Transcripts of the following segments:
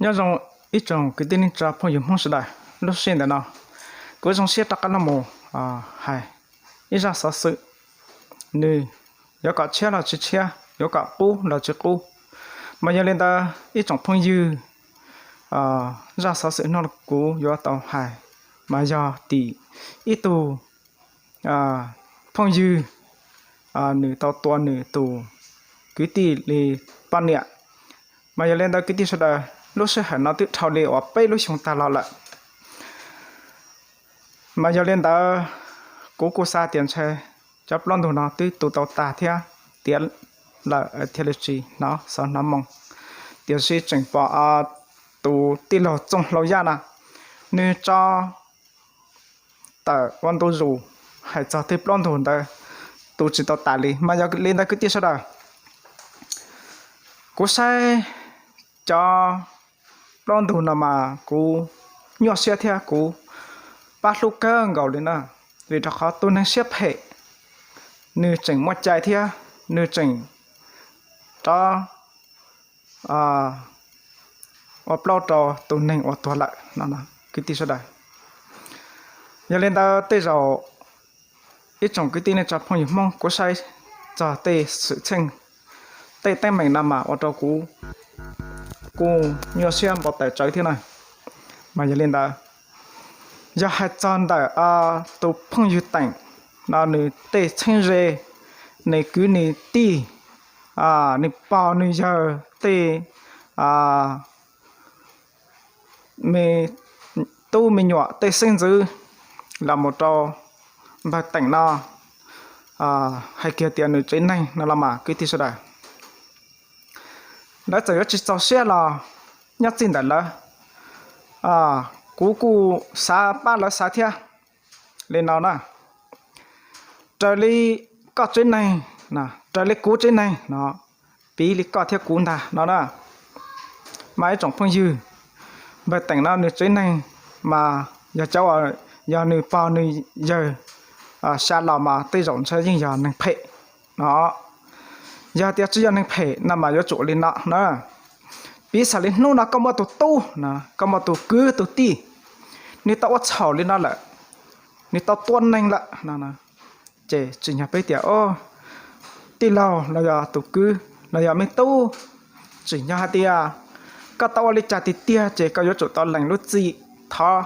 Nyob zoo ib tsoom kwv tij neej tsa phooj ywg Hmoob sawv daws, lub sij hawm ntawm no kuv zoo siab rov qab los mus hais ib zaj xov xwm, nws yuav kom tshiab los tsis tshiab, yuav kom qub los tsis qub. Mas yog li ntawd ib tsoom phooj ywg, zaj xov xwm no kuv yuav tau hais mas yog tim ib tug phooj ywg, nws tau tua nws tus kwv tij li poj niam. Mas yog li ntawd kwv tij sawv daws, lub sij hawm no twb dhau li uas peb lub xyoo tag los lawm. Mas yog li ntawd kuv kuj xav tias ntshe cov plaub ntug no twb tu tau tag thiab tiav lawm thiaj li tsis hnov xov hnov moo. Tiam sis tseem pom tus tij laug Txooj Hlau Yaj na, nws tso tawm ua ntu zus hais txog tej plaub ntug ntawd tu tsis tau tas li. Mas yog li ntawd kwv tij sawv daws, kuv saib cov plaub ntug no mas kuv nyuaj siab thiab kuv pab hlub kawg nkaus li na, vim rau qhov tus neeg siab phem nws tseem muaj cai thiab nws tseem rov ua plaub rau tus neeg uas tuag lawm no kwv tij sawv daws. Yog li ntawd tej zaum ib tsoom kwv tij neej tsa phooj ywg Hmoob, kuv saib txog tej xwm txheej, tej teeb meem no mas ua rau kuv kuj nyuaj siab npau taws tsawv thiab na. Mas yog li ntawd, yog hais txog ntawm tus phooj ywg Teem no, nws tej txheeb ze, nws kwv nws tij, nws pog nws yawg, tej me tub me nyuam, tej xeeb ntxwv los mus rau npawg Teem no, hais kiag tias nws tsev neeg no los mas kwv tij sawv daws, lawv txawm yuav tsis txaus siab los nyob txij ntawm lawv, kuv kuj xav pab lawv xav thiab li no na. Raws li koj tsev neeg, raws li kuv tsev neeg no, piv li koj thiab kuv ntag no na. Mas ib tsoom phooj ywg, npawg Teem no nws tsev neeg mas yog cov, yog nws pog nws yawg xya los mas tej zaum ntshe yeej yog neeg phem no. Yog tias tsis yog neeg phem no mas yuav tsum li no na. Piv xam li hnub no koj muaj tus tub, koj muaj tus kwv tus tij, nws tau ua txhaum li no lawm, nws tau tua neeg lawm no, ces tsim nyog peb tias tij laug los yog tus kwv los yog me tub, tsim nyog hais tias koj tau ua li cas tiag tiag ces koj yuav tsum tau lees lub txim thov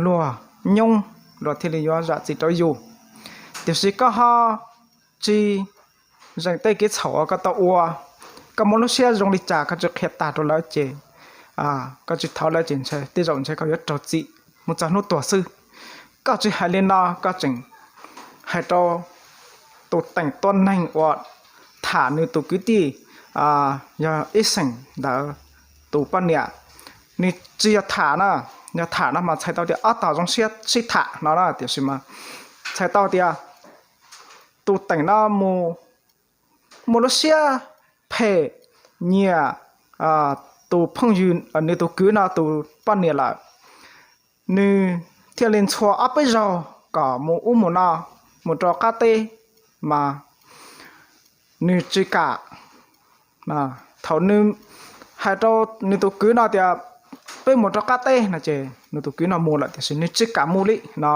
luag nyob, luag thiaj li yuav zam txim rau yus. Tiam sis koj ho tsis zeem tej kev txhaum uas koj tau ua, koj muaj lub siab zoo li cas koj tsis qhia tag rau lawv ces koj tsis thov lawv ces ntshe tej zaum ntshe koj yuav raug txim mus txog hnub tuag xwb. Koj tsis hais li no, koj tseem hais rau tus Teem tua neeg uas tham nws tus kwv tij, yog ib xeem ntawd tus poj niam, nws tsis yog tham na, yog tham no mas txhais tau tias ob tog zoo siab sib tham no na, tiam sis mas txhais tau tias tus Teem no mus muaj lub siab phem nyiam tus phooj ywg, nws tus kwv no tus poj niam lawm, nws thiaj li ntxhua ob peb zaug kom mus ub mus no, mus rau qab teb, mas nws tsis kam. Thaum nws hais rau nws tus kwv no tias peb mus rau qab teb no ces nws tus kwv no mus lawm tiam sis nws tsis kam mus li no.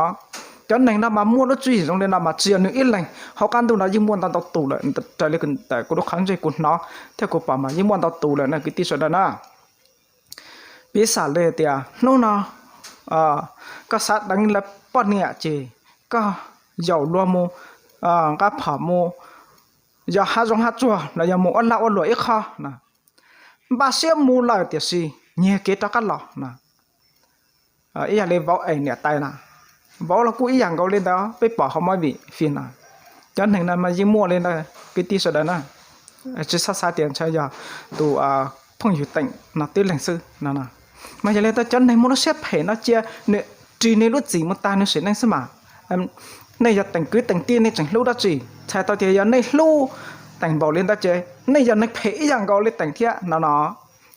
Cov neeg no mas muaj lub tswv yim zoo li no mas tsis yog nws ib leeg, hauv qab ntuj no yeej muaj ntau ntau tus lawm, raws li ntawm kuv lub qhov ntsej kuv hnov thiab kuv pom mas yeej muaj ntau tus lawm na kwv tij sawv daws na. Piv xam li tias hnub no koj xav deev lawv poj niam ces koj yaum luag mus nqa phom mus, yog hav zoov hav tsuag los yog mus ua lag ua luam ib qho na, npaj siab mus lawm tiam sis nyiag kev rov qab los na. Ib yam li vauv es niam tais na, vauv los kuj ib yam nkaus li ntawd, peb pom hauv movie fim na. Cov neeg no mas yeej muaj li ntawd kwv tij sawv daws na. Tsis txhob xav tias ntshe yog tus phooj ywg Teem no tib leeg xwb no. Mas yog li ntawd cov neeg muaj lub siab phem no cia nws ris nws lub txim mus tag nws sim neej xwb mas. Nej yog Teem kwv Teem tij nej tseem hlub dab tsi? Txhais tau tias yog nej hlub Teem npaum li ntawd ces nej yog neeg phem ib yam nkaus li Teem thiab no no.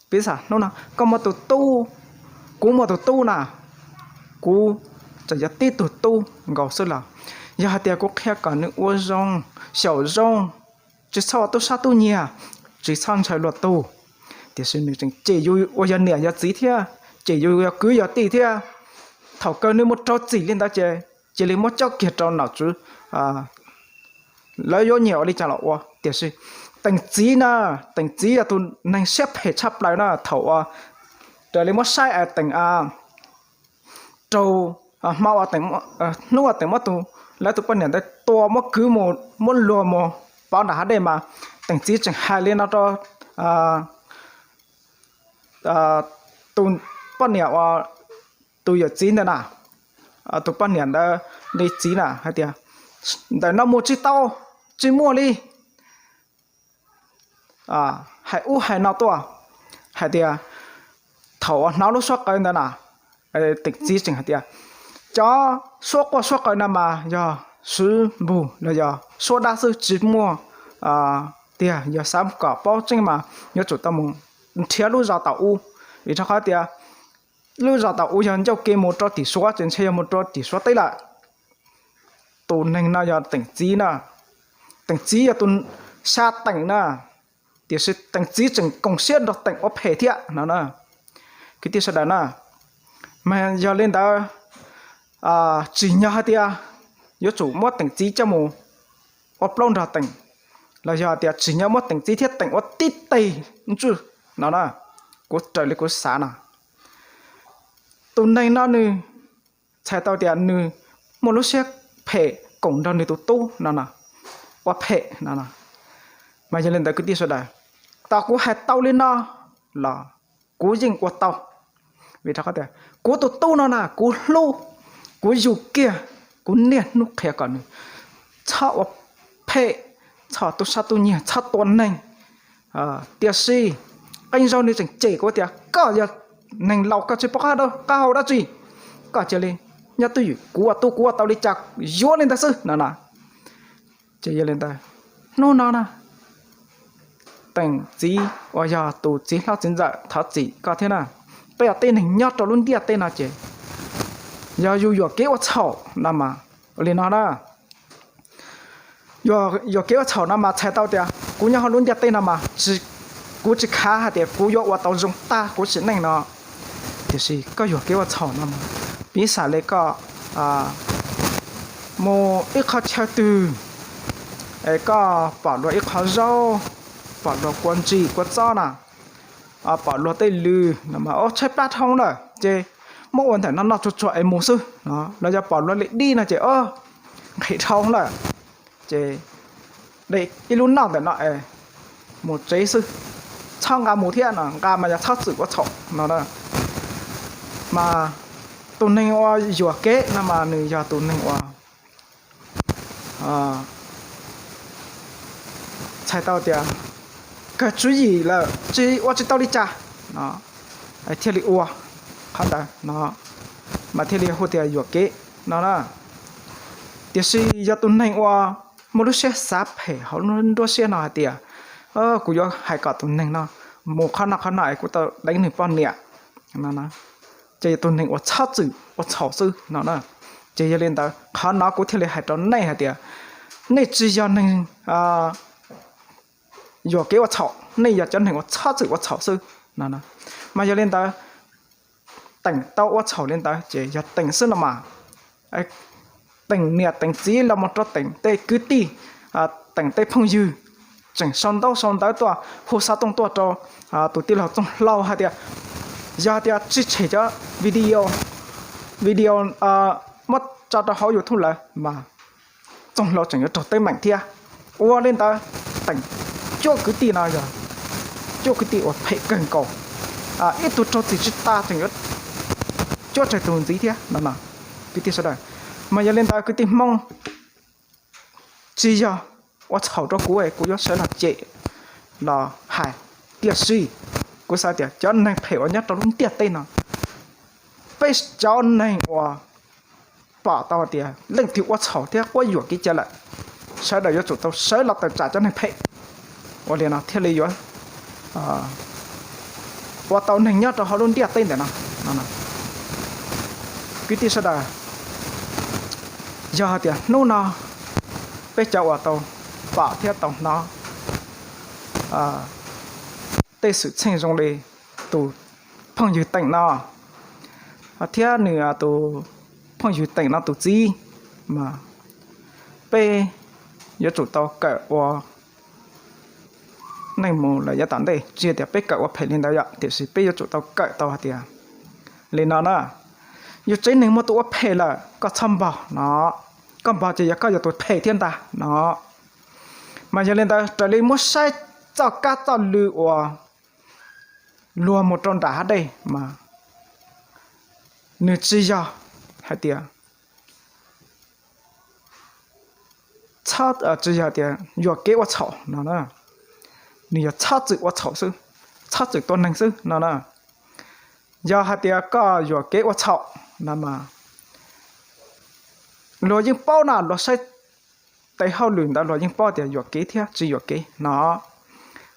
Piv xam hnub no koj muaj tus tub, kuv muaj tus tub na, kuv tseem yog tib tug tub nkaus xwb los yog hais tias kuv qhia kom nws ua zoo, xyaum zoo, tsis txhob ua tub sab tub nyiag, tsis txhob ntshaw luag tug, Tiam sis nws tseem cem yus uas yog niam yog txiv thiab, cem yus yog kwv yog tij thiab. Thaum kawg nws mus raug txim li ntawd ces cia li muab cob kiag rau nom tswv, lawv yuav nyiam ua li cas los ua. Tiam sis Teem txiv na, Teem txiv yog tus neeg siab phem tshaj plaws na. Thaum uas raws li muab saib es Teem raug, hmo uas, hnub uas Teem muab tus, lawv tus poj niam ntawd tua muab kwv mus muab luag mus pov nram hav dej mas Teem txiv tseem hais li no rau tus poj niam uas, tus yawm txiv ntawd na, tus poj niam ntawd li txiv na hais tias, ntawm no mus tsis tau, tsis muaj li. Hais ub hais no tuaj hais tias, thaum uas hnov lub suab qawv ntawd na, Teem txiv tseem hais tias, cov suab quaj suab qawv no mas yog swb npug los yog suab dab xwb tsis muaj tiag, yog xav kom paub tseeb mas yuav tsum tau mus nrhiav lub zos tom ub, vim rau qhov tias lub zos tom ub yog ncauj ke mus rau tim Suav ces ntshe yog mus rau tim Suav teb lawm. Tus neeg no yog Teem txiv na, Teem txiv yog tus xya Teem na, tiam sis Teem txiv tseem koom siab nrog Teem ua phem thiab no na, kwv tij sawv daws na. Mas yog li ntawd, tsim nyog hais tias yuav tsum muab Teem txiv coj mus ua plaub nrog Teem, los yog tias tsim nyog muab Teem txiv thiab Teem ua tib teg ntswj no na, kuv raws li kuv xav no. Tus neeg no nws txhais tau tias nws muaj lub siab phem koom nrog nws tus tub no no, ua phem no no. Mas yog li ntawd kwv tij sawv daws, tau kuv hais tau li no los kuv yeej ua tau, vim rau qhov tias kuv tus tub no na kuv hlub, kuv yug kiag, kuv niaj hnub qhia kom nws txhob ua phem, txhob tu sab tu nyiag, txhob tua neeg. Tiam sis qee zaug nws tseem cem kuv tias koj yog neeg laus koj tsis paub qab hau dab tsi, koj cia li nyob twj ywm, kuv ua tub kuv ua tau li cas yuav li ntawd xwb no na. Ces yog li ntawd, hnub no na, Teem txiv uas yog tus txiv hlob txiv ntxawm thov txim koj thiab na. Peb yog tej neeg nyob rau lub ntiaj teb no ces yog yus yuam kev ua txhaum no mas ua li no na. Yuam kev ua txhaum no mas txhais tau tias kuv nyob hauv lub ntiaj teb no mas kuv tsis khav hais tias kuv yuav ua tau zoo tag kuv sim neej no. Tiam sis koj yuam kev ua txhaum no mas piv xam li koj mus ib qho chaw twg es koj pom luag ib qho zaub, pom luag kua ntsis kua txob na, pom luag tej lws no mas tshaib plab dhau lawm ces muab ua ntawm no noj tsuag tsuag es mus xwb. Los yog pom luag li dib no ces nqhis dhau lawm ces de ib lub noj ntawm no es mus tsev xwb, txhob nqa mus thiab no, nqa mas yog txhob txwm ua txhaum no. Mas tus neeg uas yuam kev no mas nws yog tus neeg uas txhais tau tias kawg tswv yim lawm tsis ua tsis tau li cas no, thiaj li ua qhov ntawd no, mas thiaj li hu tias yuam kev no na. Tiam sis yog tus neeg uas muaj lub siab xav phem hauv lub nruab siab no hais tias kuv yuav hais kom tus neeg no mus qhov no qhov no es kuv tau deev nws poj niam no, ces yog tus neeg uas txhob txwm ua txhaum xwb no na. Ces yog li ntawd qhov no kuv thiaj li hais rau nej hais tias nej tsis yog neeg yuam kev ua txhaum, nej yog cov neeg uas txhob txwm ua txhaum xwb no. Mas yog li ntawd Teem tau ua txhaum li ntawd ces yog Teem xwb no mas. Teem niam Teem txiv los mus rau Teem tej kwv tij, Teem tej phooj ywg tseem sau ntaub sau ntawv tuaj hu xov tooj tuaj rau tus tij laug Txooj Hlau hais tias yog tias tsis tshem cov video, video muab tso rau hauv YouTube lawm mas Txooj Hlau tseem yuav raug teeb meem thiab. Ua li ntawd Teem cuab kwv tij no yog cuab kwv tij uas phem kawg nkaus, ib tug raug txim tsis tas tseem yuav cuab tsawg tus ntxiv thiab no no, kwv tij sawv daws. Mas yog li ntawd kwv tij Hmoob tsis yog ua txhaum rau kuv es kuv yuav sawv los cem los hais, tiam sis kuv xav tias cov neeg phem uas nyob rau lub ntiaj teb no, peb cov neeg uas pom tau tias leej twg ua txhaum thiab quab yuam kev cai lawm, sawv daws yuav tsum tau sawv los tawm tsam cov neeg phem. Ua li no thiaj li yuav ua tau neeg nyob rau hauv lub ntiaj teb ntawm no. Kwv tij sawv daws, yog hais tias hnub no peb cov uas tau pom thiab tau hnov tej xwm txheej zoo li tus phooj ywg Teem no thiab nws tus phooj ywg Teem no tus txiv, mas peb yuav tsum tau kawm ua neej mus lawm yav tom ntej. Tsis yog tias peb kawm ua phem li ntawd yom, tiam sis peb yuav tsum tau kawm tau hais tias li no na, yus tsev neeg muaj tus ua phem lawm koj txhob npog no, koj npog ces yog koj yog tus phem thiab ntag no. Mas yog li ntawd raws li muab saib txoj kab txoj lw uas luag mus rau nram hav dej mas nws tsis yog hais tias, tsis yog tias yuam kev ua txhaum no, nws yog txhob txwm ua txhaum xwb, txhob txwm tua neeg xwb no na. Yog hais tias koj yuam kev ua txhaum no mas luag yeej paub na, luag saib tes hauj lwm ntawd luag yeej paub tias yuam kev thiab tsis yuam kev no.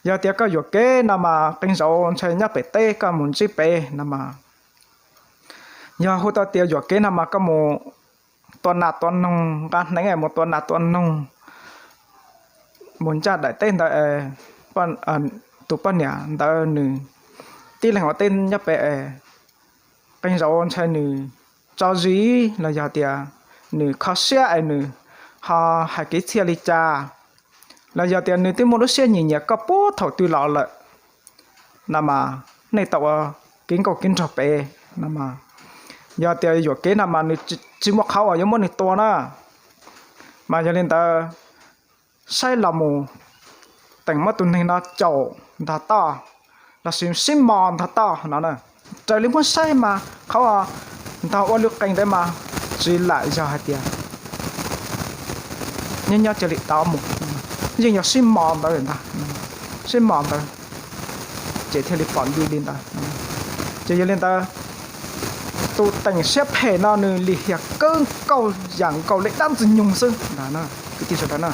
Yog tias koj yuam kev no mas qee zaus ntshe nyob pem teb koj mus ntsib pem no mas, yog hu tau tias yuam kev no mas koj mus tua nas tua noog, nqa hneev mus tua nas tua noog, mus ncaj daim teb ntawd, tus poj niam ntawd nws tib leeg ua teb nyob pem es, qee zaus ntshe nws tso zis los yog tias nws kho siab es nws ho hais kev txhiaj li cas, los yog tias nws twb muaj lub siab nyiam nyiam koj puag thaum twg los lawm no mas nej tau ua kev nkauj kev nraug pem no mas, yog tias yuam kev no mas nws tsis muaj qhov uas yuav muab nws tua na. Mas yog li ntawd saib los mus Teem muab tus neeg no caum ntog toj lossis sib mos ntog toj no, raws li muab saib mas qhov ntog ua lw qees ntawd mas tsis lam yog hais tias nyob nyob cia li tov mus, yeej yog sib mos ntawd ntag, sib mos ntawd ces thiaj li pom li li ntawd. Ces yog li ntawd tus Teem siab phem no nws lim hiam kawg nkaus yam nkaus li dab ntxwg nyoog xwb ntag kwv tij sawv daws na.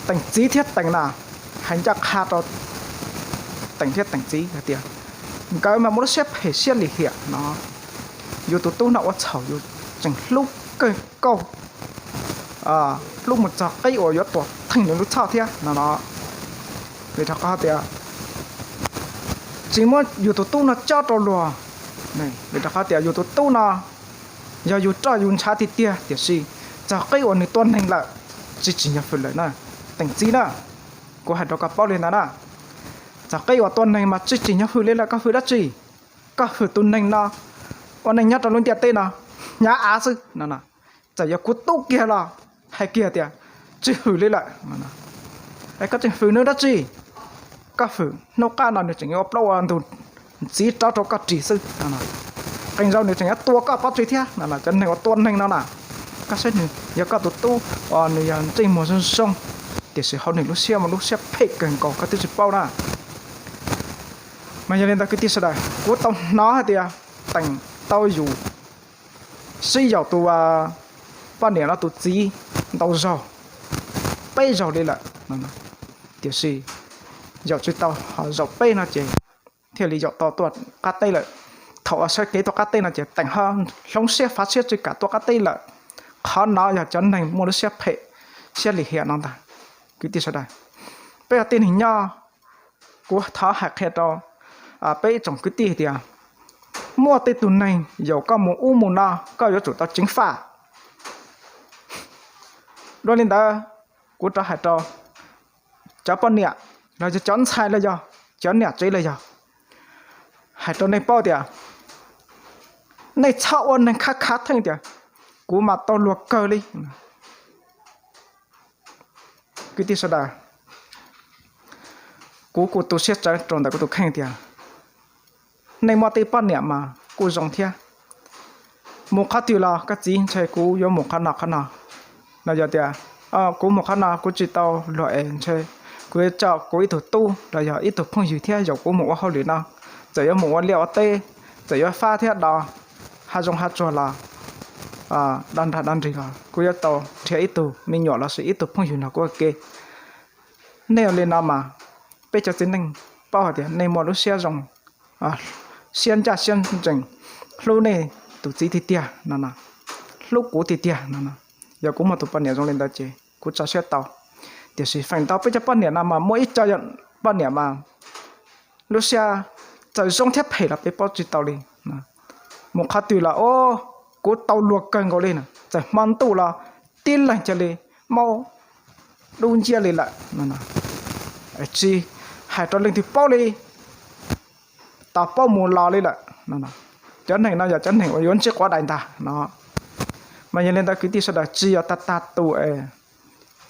Teem txiv thiab Teem na, hais ncaj qha rau Teem thiab Teem txiv hais tias nkawd mas muaj lub siab phem siab lim hiam no. Yus tus tub no ua txhaum yus tseem hlub kawg nkaus, hlub mus txog qib uas yuav tua theej nws lub txhoj thiab no no. Vim rau qhov tias tsis muab yus tus tub no cob rau luag, vim rau qhov tias yus tus tub no yog yus roj yus ntshav tiag tiag, tiam sis txog qib uas nws tua neeg lawm, tsis tsim nyog hwm lawm na. Teem txiv na, kuv hais rau koj paub li ntawd na, txog qib uas tua neeg mas tsis tsim nyog hwm li lawm, koj hwm dab tsi? Koj hwm tus neeg no ua neej nyob rau lub ntiaj teb no hnyav av xwb no. Txawm yog kuv tub kiag los hais kiag tias tsis hwm li lawm. Es koj tseem hwm nws dab tsi? Koj hwm hnub qab no nws tseem yuav ua plaub ua ntug ntxiv rov rau koj ris xwb. Qee zaus nws tseem yuav tua koj pov tseg thiab no. Cov neeg uas tua neeg no na, koj saib nws yog koj tus tub, nws yog ntsej muag zoo zoo, tiam sis hauv nws lub siab mas lub siab phem kawg nkaus koj twb tsis paub na. Mas yog li ntawd kwv tij sawv daws, kuv tau hnov hais tias Teem tau yus sib yaum tus poj niam no tus txiv ntau zaug, peb zaug li lawm, tiam sis yaum tsis tau, ho zaum peb no ces thiaj li yaum tau tuaj qab teb lawm. Thaum uas sawv kev tuaj qab teb no ces Teem ho hloov siab fav siab tsis kam tuaj qab teb lawm. Qhov no yog cov neeg muaj lub siab phem, siab lim hiam no ntag kwv tij sawv daws. Peb yog tib neeg nyob, kuv thov hais qhia rau peb ib tsoom kwv tij tias muaj tej tug neeg yaum koj mus ub mus no koj yuav tsum tau ceev faj. Dua li ntawd, kuv rov hais rau cov poj niam los yog cov ntxhais los yog cov niam tsev los yog, hais rau nej paub tias nej txhob ua neeg khav khav theej tias kuv mas tau luag kawg li. Kwv tij sawv daws, kuv kuj tu siab tsawv rau ntawm kuv tus kheej tias nej muaj tej poj niam mas kuj zoo thiab. Mus qhov twg los koj txiv ntshe kuv yuav mus qhov no qhov no, los yog tias kuv mus qhov no kuv tsis tau luag es ntshe kuv yuav coj kuv ib tug tub los yog ib tug phooj ywg thiab yaum kuv mus ua hauj lwm no, txawm yuav mus ua liaj ua teb, txawm yuav fab thiab do hav zoov hav tsuag los do nrag do nrig los kuv yuav tau nrhiav ib tug me nyuam lossis ib tug phooj ywg nrog kuv ua ke. Nej ua li no mas peb cov txiv neej paub hais tias nej muaj lub siab zoo, siab ncaj siab ncees, hlub nej tus txiv tiag tiag no, hlub kuv tiag tiag no. Yog kuv muaj tus poj niam zoo li ntawd ces kuv tso siab tau. Tiam sis feem ntau peb cov poj niam no mas muaj ib co poj niam mas lub siab txawm zoo thiab phem los peb paub tsis tau li. Mus qhov twg los, o, kuv tau luag kawg nkaus li na, txawm hmo ntuj los tib leeg cia li maub dub nciab li lawm. Tsis hais rau leej twg paub li, tos paub mus los li lawm. Cov neeg no yog cov neeg uas yuav ntsib quav dais ntag no. Mas yog li ntawd kwv tij sawv daws tsis yog tag tag tus,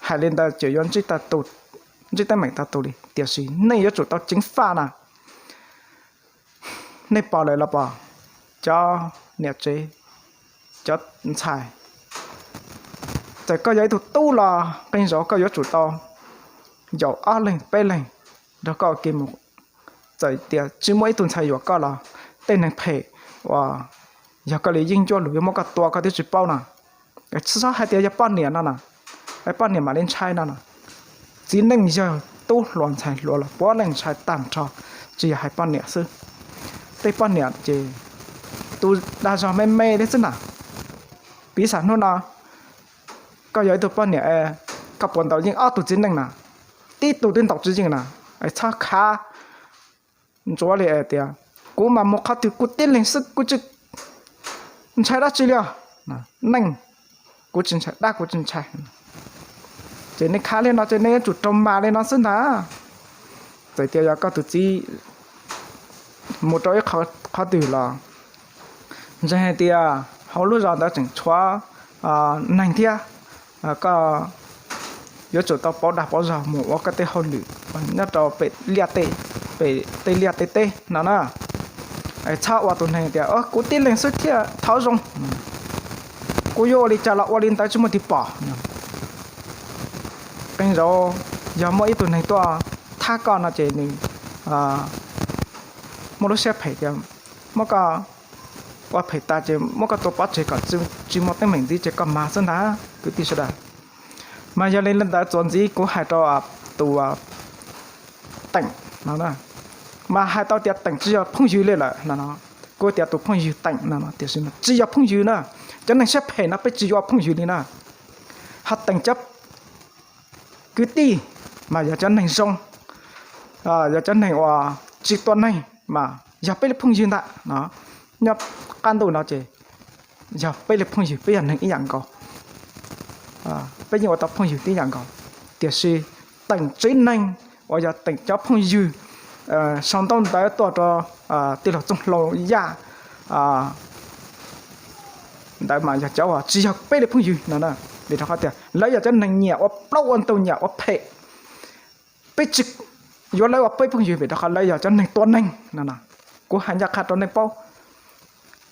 hais li ntawd ces yuav ntsib teeb meem tag tus li, tiam sis nej yuav tsum tau ceev faj na. Nej pom lawm los pom, cov niam tsev, cov ntxhais, txawm koj yog ib tug tub los qee zaum koj yuav tsum tau yaum ob leeg peb leeg nrog koj ua ke mus. Txawm tias tsis muaj ib tug ntxhais yuam koj los tej neeg phem uas yog koj li yeeb ncuab lus yuav muab koj tua koj twb tsis paub no. Txhob hais tias yog poj niam no na, poj niam mam li ntshai no na. Txiv neej yawg tub hluas ntxhais hluas los puav leej ntshai tag nrho, tsis yog hais poj niam xwb. Tej poj niam ces tus dag zog me me li xwb na. Piv xam hnub no koj yog ib tug poj niam, koj puas ntaus yeej ob tug txiv neej na? Tib tug twb ntaus tsis yeej na. Txhob khav ntsuav li tias kuv mas mus qhov twg kuv tib leeg xwb, kuv tsis ntshai dab tsi li os. Neej, kuv tsis ntshai dab, kuv tsis ntshai. Ces nej khav li no ces nej yuav tsum raug mas li no xwb ntag. Txawm tias yog koj tus txiv mus rau ib qhov twg los ntseeg hais tias hauv lub zos ntawd tseem tshuav neeg thiab, koj yuav tsum tau pauv dag pauv zog mus ua koj tej hauj lwm nyob rau pem liaj teb, pem tej liaj tej teb no na. Txhob ua tus neeg tias kuv tib leeg xwb thiaj thov zoo, kuv yuav ua li cas los ua li ntawd tsis muaj tus pom. Qee zaum yog muaj ib tug neeg tuaj thab koj no ces nws muaj lub siab phem tias muab koj ua phem tas ces muab koj tua pov tseg kom tsis muaj teeb meem ntxiv ces koj mag xwb ntag kwv tij sawv daws. Mas yog li ntawd txuas ntxiv kuv hais rau tus Teem no, mas hais tau tias Teem tsis yog phooj ywg li lawm no, kuv tias tus phooj ywg Teem no tiam sis mas tsis yog phooj ywg na. Cov neeg siab phem no peb tsis yuav phooj ywg li na. Ho Teem cov kwv tij mas yog cov neeg zoo, yog cov neeg uas tsis tua neeg mas yog peb li phooj ywg ntag no. Nyob qab ntuj no ces yog peb li phooj ywg, peb yog neeg ib yam nkaus, peb yeej ua tau phooj ywg tib yam nkaus. Tiam sis Teem tsev neeg uas yog Teem cov phooj ywg sau ntaub ntawv tuaj rau tij laug Txooj Hlau Yaj ntawd mas yog cov uas tsis yog peb li phooj ywg no, vim rau qhov tias lawv yog cov neeg nyiam ua plaub ua ntug, nyiam ua phem. Peb tsis yuav lawv ua peb phooj ywg vim rau qhov lawv yog cov neeg tua neeg no. Kuv hais ncaj qha rau nej paub,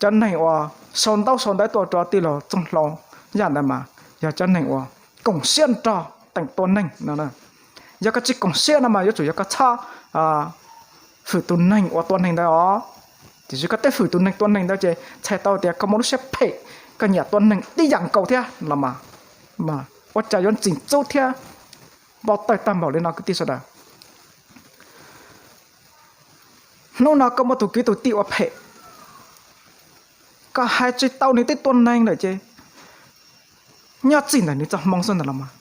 cov neeg uas sau ntaub sau ntawv tuaj rau tij laug Txooj Hlau Yaj ntawd mas yog cov neeg uas koom siab nrog Teem tua neeg no. Yog koj tsis koom siab no mas yuav tsum yog koj txhob hwm tus neeg uas tua neeg ntawd os. Tiam sis koj twb hwm tus neeg tua neeg ntawd ces txhais tau tias koj muaj lub siab phem, koj nyiam tua neeg tib yam nkaus thiab los mas, mas ua cas yuav ntxim txub thiab npau taws tag npaum li no kwv tij sawv daws. Hnub no koj muaj tus kwv tus tij ua phem, koj hais tsis tau nws twb tua neeg lawm ces nyob txij ntawm nws txoj hmoo xwb ntag los mas.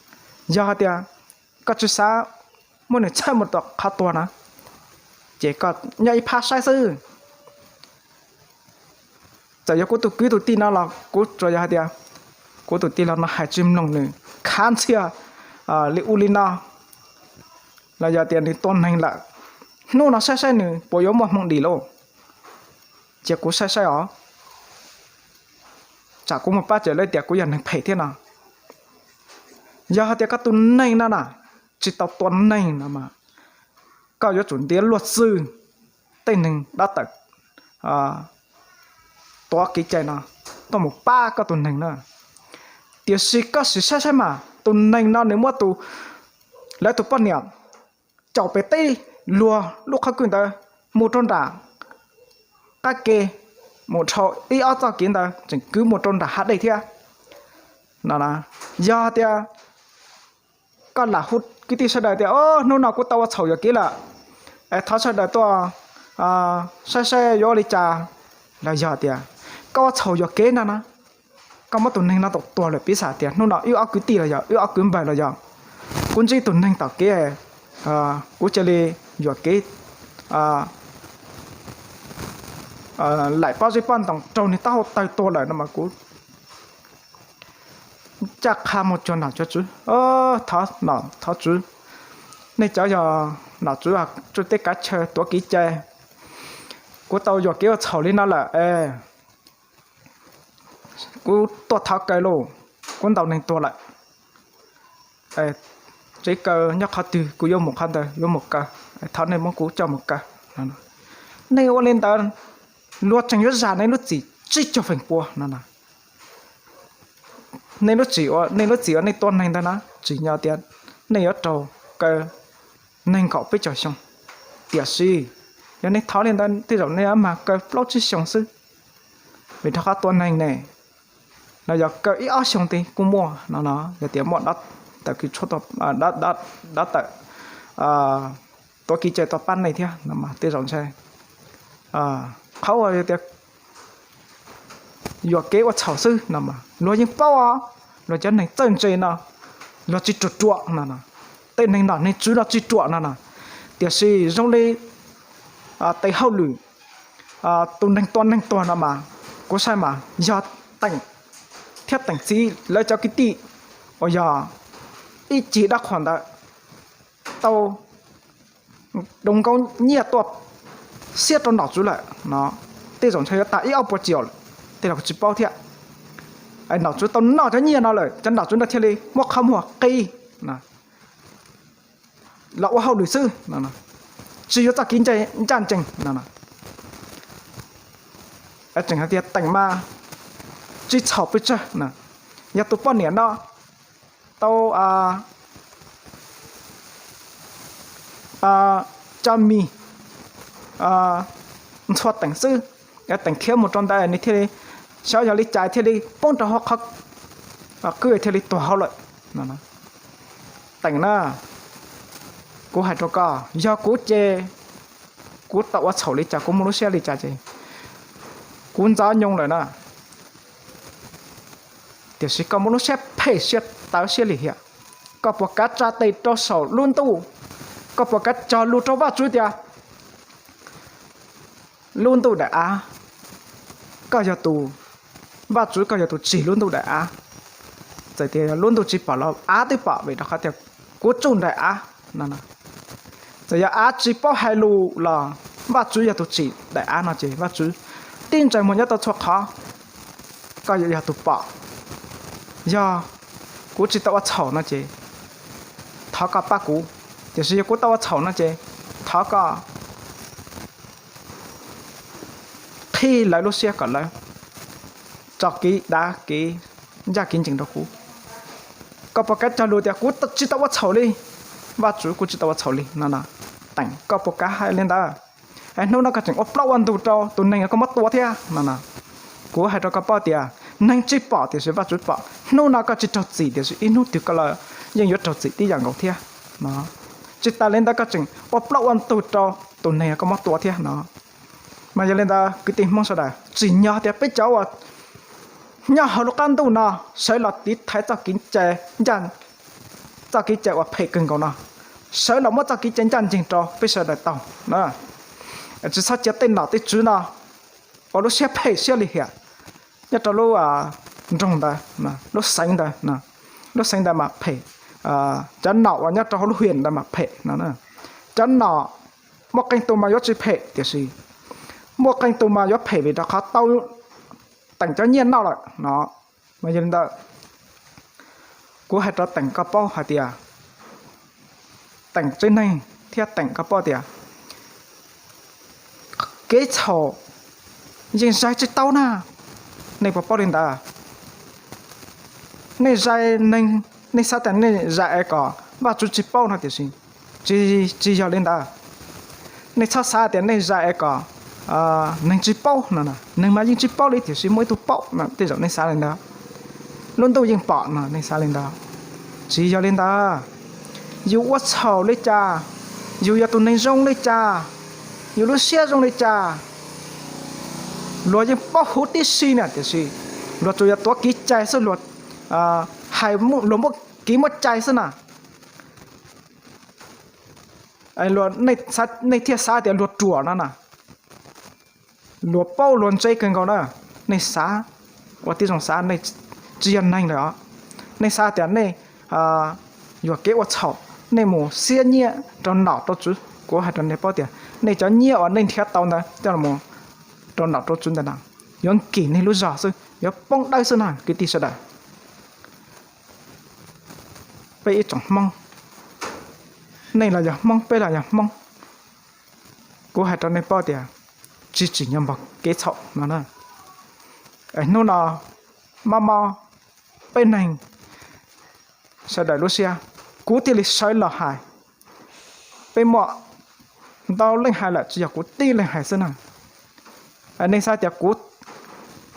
Yog hais tias koj tsis xav muab nws txhawb mus rau qhov tuag na, ces koj nyob ib phab saib xwb. Txawm yog kuv tus kwv tus tij no los kuv tsuas yog hais tias kuv tus tij laug no hais tsis mloog nws, khav ntxhias li ub li no, los yog tias nws tua neeg lawm, hnub no saib saib nws puas yuav muaj hmoo dim lauj. Cia kuv saib saib os, tsam kuv mus pab ces lawv tias kuv yog neeg phem thiab no. Yog hais tias koj tus neeg no na tsis tau tua neeg no mas koj yuav tsum ntiav luag xwb, tej neeg dab tawm tuav kev cai no tuaj mus pab koj tus neeg na. Tiam sis koj sim saib saib mas tus neeg no nws muab tus, lawv tus poj niam caum pem teb, luag lub qhov kwj ntawd mus rau nram qab ke, mus dhau ib ob txoj kev ntawd tseem kwv mus rau nram hav dej thiab no. Yog tias koj lam hu kwv tij sawv daws tias, o, hnub no kuv tau ua txhaum yuam kev lawm, es thov sawv daws tuaj saib saib yuav ua li cas, los yog tias koj ua txhaum yuam kev no na, koj muab tus neeg no tau tuag lawm, piv xam tias hnub no wb ob kwv tij los yog wb ob kwv npawg los yog kuv ntsib tus neeg tom kev, kuv cia li yuam kev laim pob zeb pob ntoos raug nws taub hau tawg tuag lawm no mas kuv caj qha mus cuag nom cuag tswv, thov nom thov tswv, nej cov yog nom tswv tsuj tej kav chaw tuav kev cai, kuv tau yuam kev ua txhaum li no lawm es kuv tuaj thov kaw lauj, kuv ntaus neeg tuag lawm. Tsev kaw nyob qhov twg kuv yuav mus qhov ntawd yuav mus kaw, thov nej muab kuv coj mus kaw. Nej ua li ntawd, luag tseem yuav zam nej lub txim tsib caug feem pua no. Nej lub txim, nej lub txim uas nej tua neeg ntawd na tsim nyog tias nej yuav raug kaw nees nkaum peb caug xyoo. Tiam sis yog nej thov li ntawd tej zaum nej yuav mag kaw plaub tsib xyoo xwb, vim rau qhov tua neeg ne, los yog kaw ib ob xyoo tid kuj muaj no no. Yog tias muaj dab tawm kev tshuaj, dab tawm tuav kev cai tuaj pab nej thiab no mas tej zaum ntshe qhov uas yog tias yuam kev ua txhaum xwb no mas luag yeej paub os, luag cov neeg txawj ntse no luag tsis ruam ruam no. Tej neeg nom neeg tswv no tsis ruam no no. Tiam sis zoo li tes hauj lwm tus neeg tua neeg tuag no mas kuv saib mas yog Teem thiab Teem txiv lawv cov kwv tij uas yog ib cig dab qhuas ntawd tau doos nkaus nyiaj tuaj xiab rau nom tswv lawm no, tej zaum ntshe yuav tag ib ob puas ciam lawm, tej zaum kuv tsis paub thiab. Nom tswv tau noj cov nyiaj no lawm cov nom tswv no thiaj li muab qhov muag qi los ua hauj lwm xwb, tsis yuav txoj kev ncaj ncees no. Tseem hais tias Teem mas tsis txhaum pes tsawg no. Yog tus poj niam no tau cov mis ntxhua Teem xwb, Teem khiav mus rau ntawd nws thiaj li xyov yog li cas thiaj li poob rau hauv qhov kwj thiaj li tuag hauv lawm. Teem na, kuv hais rau koj, yog kuv ces kuv tau ua txhaum li cas, kuv muaj lub siab li cas ces kuv ntxov nyoo lawm na. Tiam sis koj muaj lub siab phem siab tawv siab lim hiam, koj puas kav tsa tes rau saum lub ntuj, koj puas kav cog lus rau Vajtswv tias lub ntuj daim av, koj yog tus, Vajtswv koj yog tus tsim lub ntuj daim av. Txawm tias lub ntuj tsis pom los av twb pom vim rau qhov tias kuv tsuj daim av no. Txawm yog av tsis paub hais lus los Vajtswv yog tus tsim daim av no ces Vajtswv tib ntsais muag nyob tau txhua qhov. Koj yog tus pom, yog kuv tsis tau ua txhaum no ces thov koj pab kuv, tiam sis yog kuv tau ua txhaum no ces thov koj qhib lawv lub siab kom lawv tso kev dav kev ncaj kev ncees rau kuv. Koj puas kav cog lus tias kuv tsis tau ua txhaum li, Vajtswv kuv tsis tau ua txhaum li no no. Teem koj puas kav hais li ntawd? Es hnub no koj tseem ua plaub ua ntug rau tus neeg koj muab tua thiab no no. Kuv hais rau koj paub tias neeg tsis pom tiam sis Vajtswv pom. Hnub no koj tsis raug txim tiam sis ib hnub twg koj los yeej yuav raug txim tib yam nkaus thiab no. Tsis tas li ntawd koj tseem ua plaub ua ntug rau tus neeg koj muab tua thiab no. Mas yog li ntawd kwv tij Hmoob sawv daws tsim nyog tias peb cov uas nyob hauv lub qab ntuj no sawv los tiv thaiv txoj kev cai ncaj, txoj kev cai uas phem kawg nkaus no, sawv los muab txoj kev cai ncaj ncees rau peb sawv daws tau. Tsis txhob cia tej nom tej tswv no ua lub siab phem siab lim hiam nyob rau lub nroog ntawd, lub xeev ntawd, lub xeev ntawd mas phem. Cov nom uas nyob rau hauv lub hwm ntawd mas phem no. Cov nom muaj qee tus mas yuav tsis phem tiam sis muaj qee tus mas yuav phem vim rau qhov tau Teem cov nyiaj noj lawm no. Mas yog li ntawd, kuv hais rau Teem koj paub hais tias, Teem tsev neeg thiab Teem koj paub tias kev txhaum yeej zais tsis tau na. Nej puas paub li ntawd? Nej zais neeg, nej xav tias nej zais es kom Vajtswv tsis paub no tiam sis tsis yog li ntawd. Nej txhob xav tias nej zais es kom neeg tsis paub no, neeg mas yeej tsis paub li tiam sis muaj ib tug paub no, tej zaum nej xav li ntawd. Lub ntuj yeej pom no, nej xav li ntawd. Tsis yog li ntawd. Yus ua txhaum li cas, yus yog tus neeg zoo li cas, yus lub siab zoo li cas, luag yeej paub huv tib si na tiam sis luag tsuas yog tuav kev cai xwb, luag hais, luag muab kev muab cai xwb na. Nej thiaj xav tias luag ruam no na. luag paub luag ntse kawg nkaus na. Nej xav ua tib zoo xav, nej tsis yog neeg lawm os. Nej xav tias nej yuam kev ua txhaum, nej mus xiab nyiaj rau nom rau tswv. Kuv hais rau nej paub tias nej cov nyiaj uas nej nrhiav tau ntawd coj los rau nom rau tswv ntawd na, yuav nkim nej lub zog xwb, yuav poob dawb xwb na kwv tij sawv daws. Peb ib tsoom Hmoob, nej los yog Hmoob, peb los yog Hmoob, kuv hais rau nej paub tias tsis tsim nyog npog kev txhaum no na. Hnub no mob mob peb neeg sawv daws lub siab, kuv thiaj li sawv los hais. Peb muaj ntau leej hais lawm, tsis yog kuv tib leeg hais xwb na. Nej xav tias kuv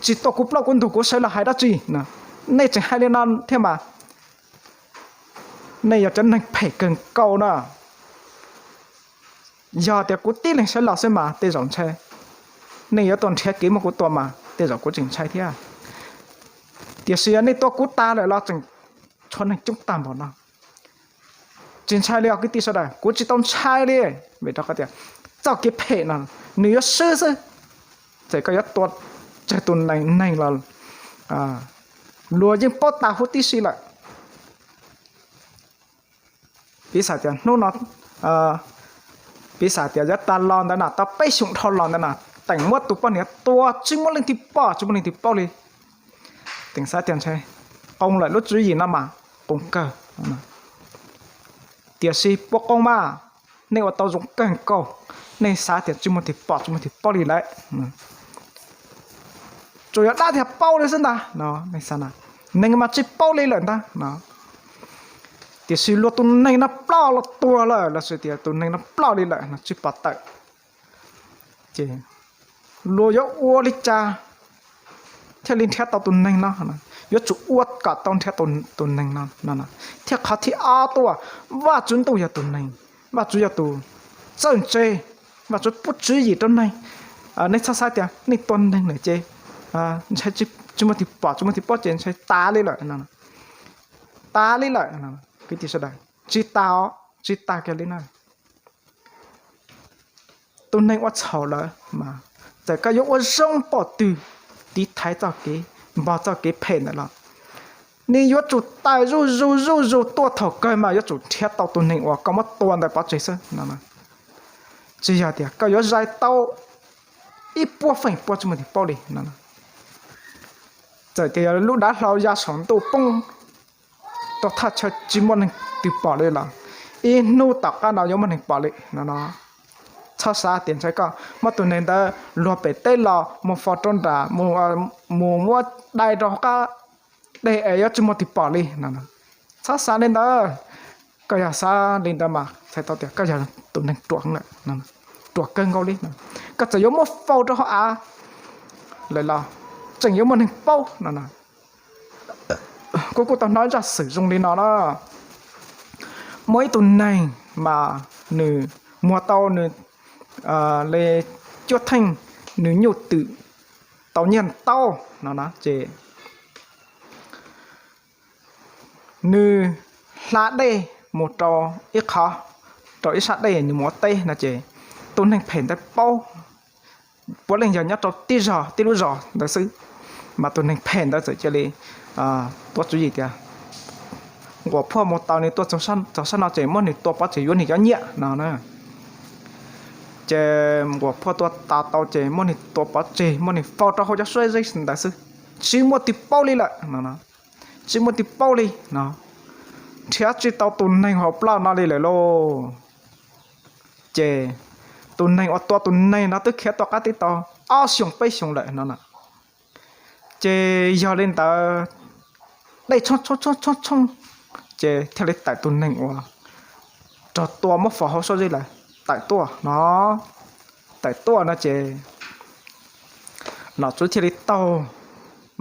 tsis tuaj kuv plaub kuv ntug kuv sawv los hais dab tsi? Nej tseem hais li no thiab mas nej yog cov neeg phem kawg nkaus na. Yog tias kuv tib leeg sawv los xwb mas tej zaum ntshai nej yuav tuaj nrhiav kev muab kuv tua mas tej zaum kuv tseem ntshai thiab. Tiam sis yog nej tua kuv tas lawm los tseem tshuav neeg coob tag npaum no, tsis ntshai li os kwv tij sawv daws, kuv tsis tau ntshai li. Vim rau qhov tias txoj kev phem no nws yuav swb xwb. Txawm koj yuav tua tsawg tus neeg los luag yeej paub tas huv tib si lawm. Piv xam tias hnub no, piv xam tias yav tag los ntawd na, tau peb xyoos dhau los ntawd na, teem muab tus poj niam tua tsis muaj leej twg pom tsis muaj leej twg paub li. Teem xav tias ntshai, qoos lawm lub tswv yim no mas qoos kawg. Tiam sis puas qoos mas, nej ua tau zoo kawg nkaus, nej xav tias tsis muaj twg pom tsis muaj twg paub li lawm. Tsuas yog dab thiaj paub li xwb ntag no. Neeg mas tsis paub li lawm ntag no. Tiam sis luag tus neeg no ploj los tuag lawm los sis tias tus neeg no ploj li lawm no tsis pom tawm, ces luag yuav ua li cas thiaj li nrhiav tau tus neeg no? Yuav tsum ua kom tau nrhiav tus neeg no no. Thiab qhov thib ob tuaj, Vajtswv ntuj yog tus neeg, Vajtswv yog tus txawj ntse, Vajtswv pub tswv yim rau neeg. Nej txhob xav tias nej tua neeg lawm ces ntshai tsis muaj twg pom tsis muaj twg paub ces ntshai tas li lawm no. Tas li lawm kwv tij sawv daws, tsis tas, tsis tas kiag li na. Tus neeg ua txhaum lawm mas txawm koj yuav ua zoo pom twg, tiv thaiv txoj kev, npog txoj kev phem ntawd los, nws yuav tsum tawm zuj zus zuj zus tuaj thaum kawg mas yuav tsum nrhiav tau tus neeg uas koj muab tua ntawd pov tseg xwb no. Tsis yog tias koj yuav zais tau ib puas feem pua tsis muaj twg paub li no. Txawm tias yog lub dav hlau ya saum ntuj poob rau thaj chaw tsis muaj neeg twg pom li los, ib hnub tom qab no yuav muaj neeg pom li no no. Txhob xav tias ntshai koj muab tus neeg ntawd luag pem teb los mus faus rau nram, mus muab dai rau hauv qab deg es yuav tsis muaj twg pom li no. Txhob xav li ntawd. Koj yog xav li ntawd mas txhais tau tias koj yog tus neeg ruam lawm, ruam kawg nkaus li. Koj txawm yuav muab faus rau hauv av lawm los tseem yuav muaj neeg paub no. Kuv kuj tau hnov zaj xwm zoo li no na. Muaj ib tug neeg mas nws muag tau nws li cuaj theej nws nyuj twm tau nyiaj ntaub no na ces nws hla dej mus rau ib qho, rau ib sab dej nws mus ua teb no ces tus neeg phem ntawd paub, puav leej yog nyob rau tib zos tib lub zos ntawd xwb, mas tus neeg phem ntawd txawm cia li tuav tswv yim tias nquas phuaj mus tos nws tuaj txog sab no ces muab nws tua pov tseg yuav nws cov nyiaj no na. Ces nquas phuaj tuaj tos tau ces muab nws tua pov tseg muab nws faus rau hauv cov suab zeb ntawd xwb, tsis muaj twg paub li lawm no. Tsis muaj twg paub li no, nrhiav tsis tau tus neeg hauv plaj no li lawm lauj. Ces tus neeg uas tua tus neeg no twb khiav tom qab teb tau ob xyoos peb xyoos lawm no na. Ces yog li ntawd, dej tshoob tshoob tshoob tshoob, ces thiaj li tawm tus neeg uas raug tua muab faus hauv suab zeb lawm tawm tuaj no. Tawm tuaj no ces nom tswv thiaj li taug,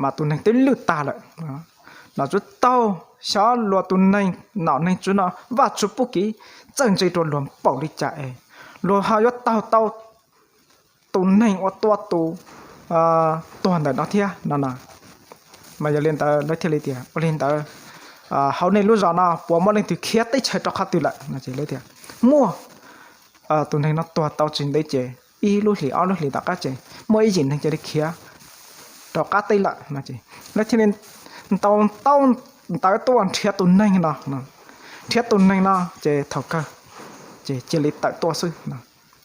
mas tus neeg twb lwj tag lawm. Nom tswv taug xyov luag tus neeg nom neeg tswv no Vajtswv pub kev txawj ntse rau luag npaum li cas es luag ho yuav taug tau tus neeg uas tua tus tuag ntawm no thiab no na. Mas yog li ntawd lawv thiaj li tias, ua li ntawd hauv nej lub zos no puas muaj leej twg khiav teb chaws rau qhov twg lawm no? Ces lawv tias muaj, tus neeg no tuag tau tsis ntev ces ib lub hlis ob lub hlis tom qab ces muaj ib yim neeg cia li khiav rau qab teb lawm no ces lawv thiaj li ntaus ntaub ntawv tuaj nrhiav tus neeg no, nrhiav tus neeg no ces thaum kawg ces cia li tawm tuaj xwb no.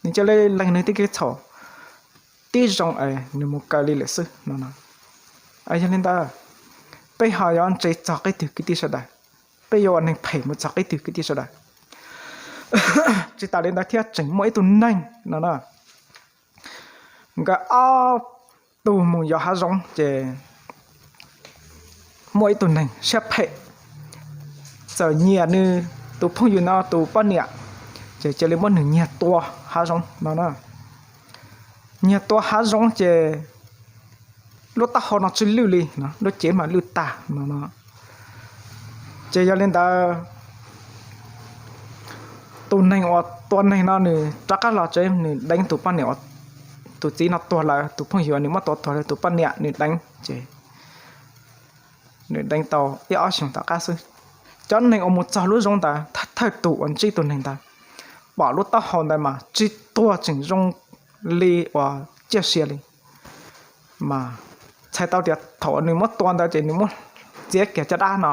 Nws cia li lees nws tej kev txhaum tib zoo es nws mus kaw li lawm xwb no. Yog li ntawd, peb ho yuav ntse txog qib twg kwv tij sawv daws? Peb yuav ua neeg phem mus txog qib twg kwv tij sawv daws? Tsis tas li ntawd thiab tseem muaj ib tug neeg no na, nkawd ob tug mus yos hav zoov ces muaj ib tug neeg siab phem txawm nyiag nws tus phooj ywg no tus poj niam, ces cia li muab nws nyiag tua hav zoov no na. Nyiag tua hav zoov ces lub taub hau no tsis lwj li no, lub cev mas lwj tag no no. Ces yog li ntawd, tus neeg uas tua neeg no nws rov qab los tsev, nws deev tus poj niam, tus txiv no tuag lawm, tus phooj ywg nws muab tua tuag lawm tus poj niam nws deev ces nws deev tau ib ob xyoos tom qab xwb. Cov neeg uas mus txog lub zoov ntawd, thawj tus uas ntsib tus neeg ntawd, pom lub taub hau ntawd mas tsis tuag tseem zoo li uas ciaj sia li. Mas txhais tau tias thaum nws muab tua ntawd ces nws muab txiav kiag caj dab no,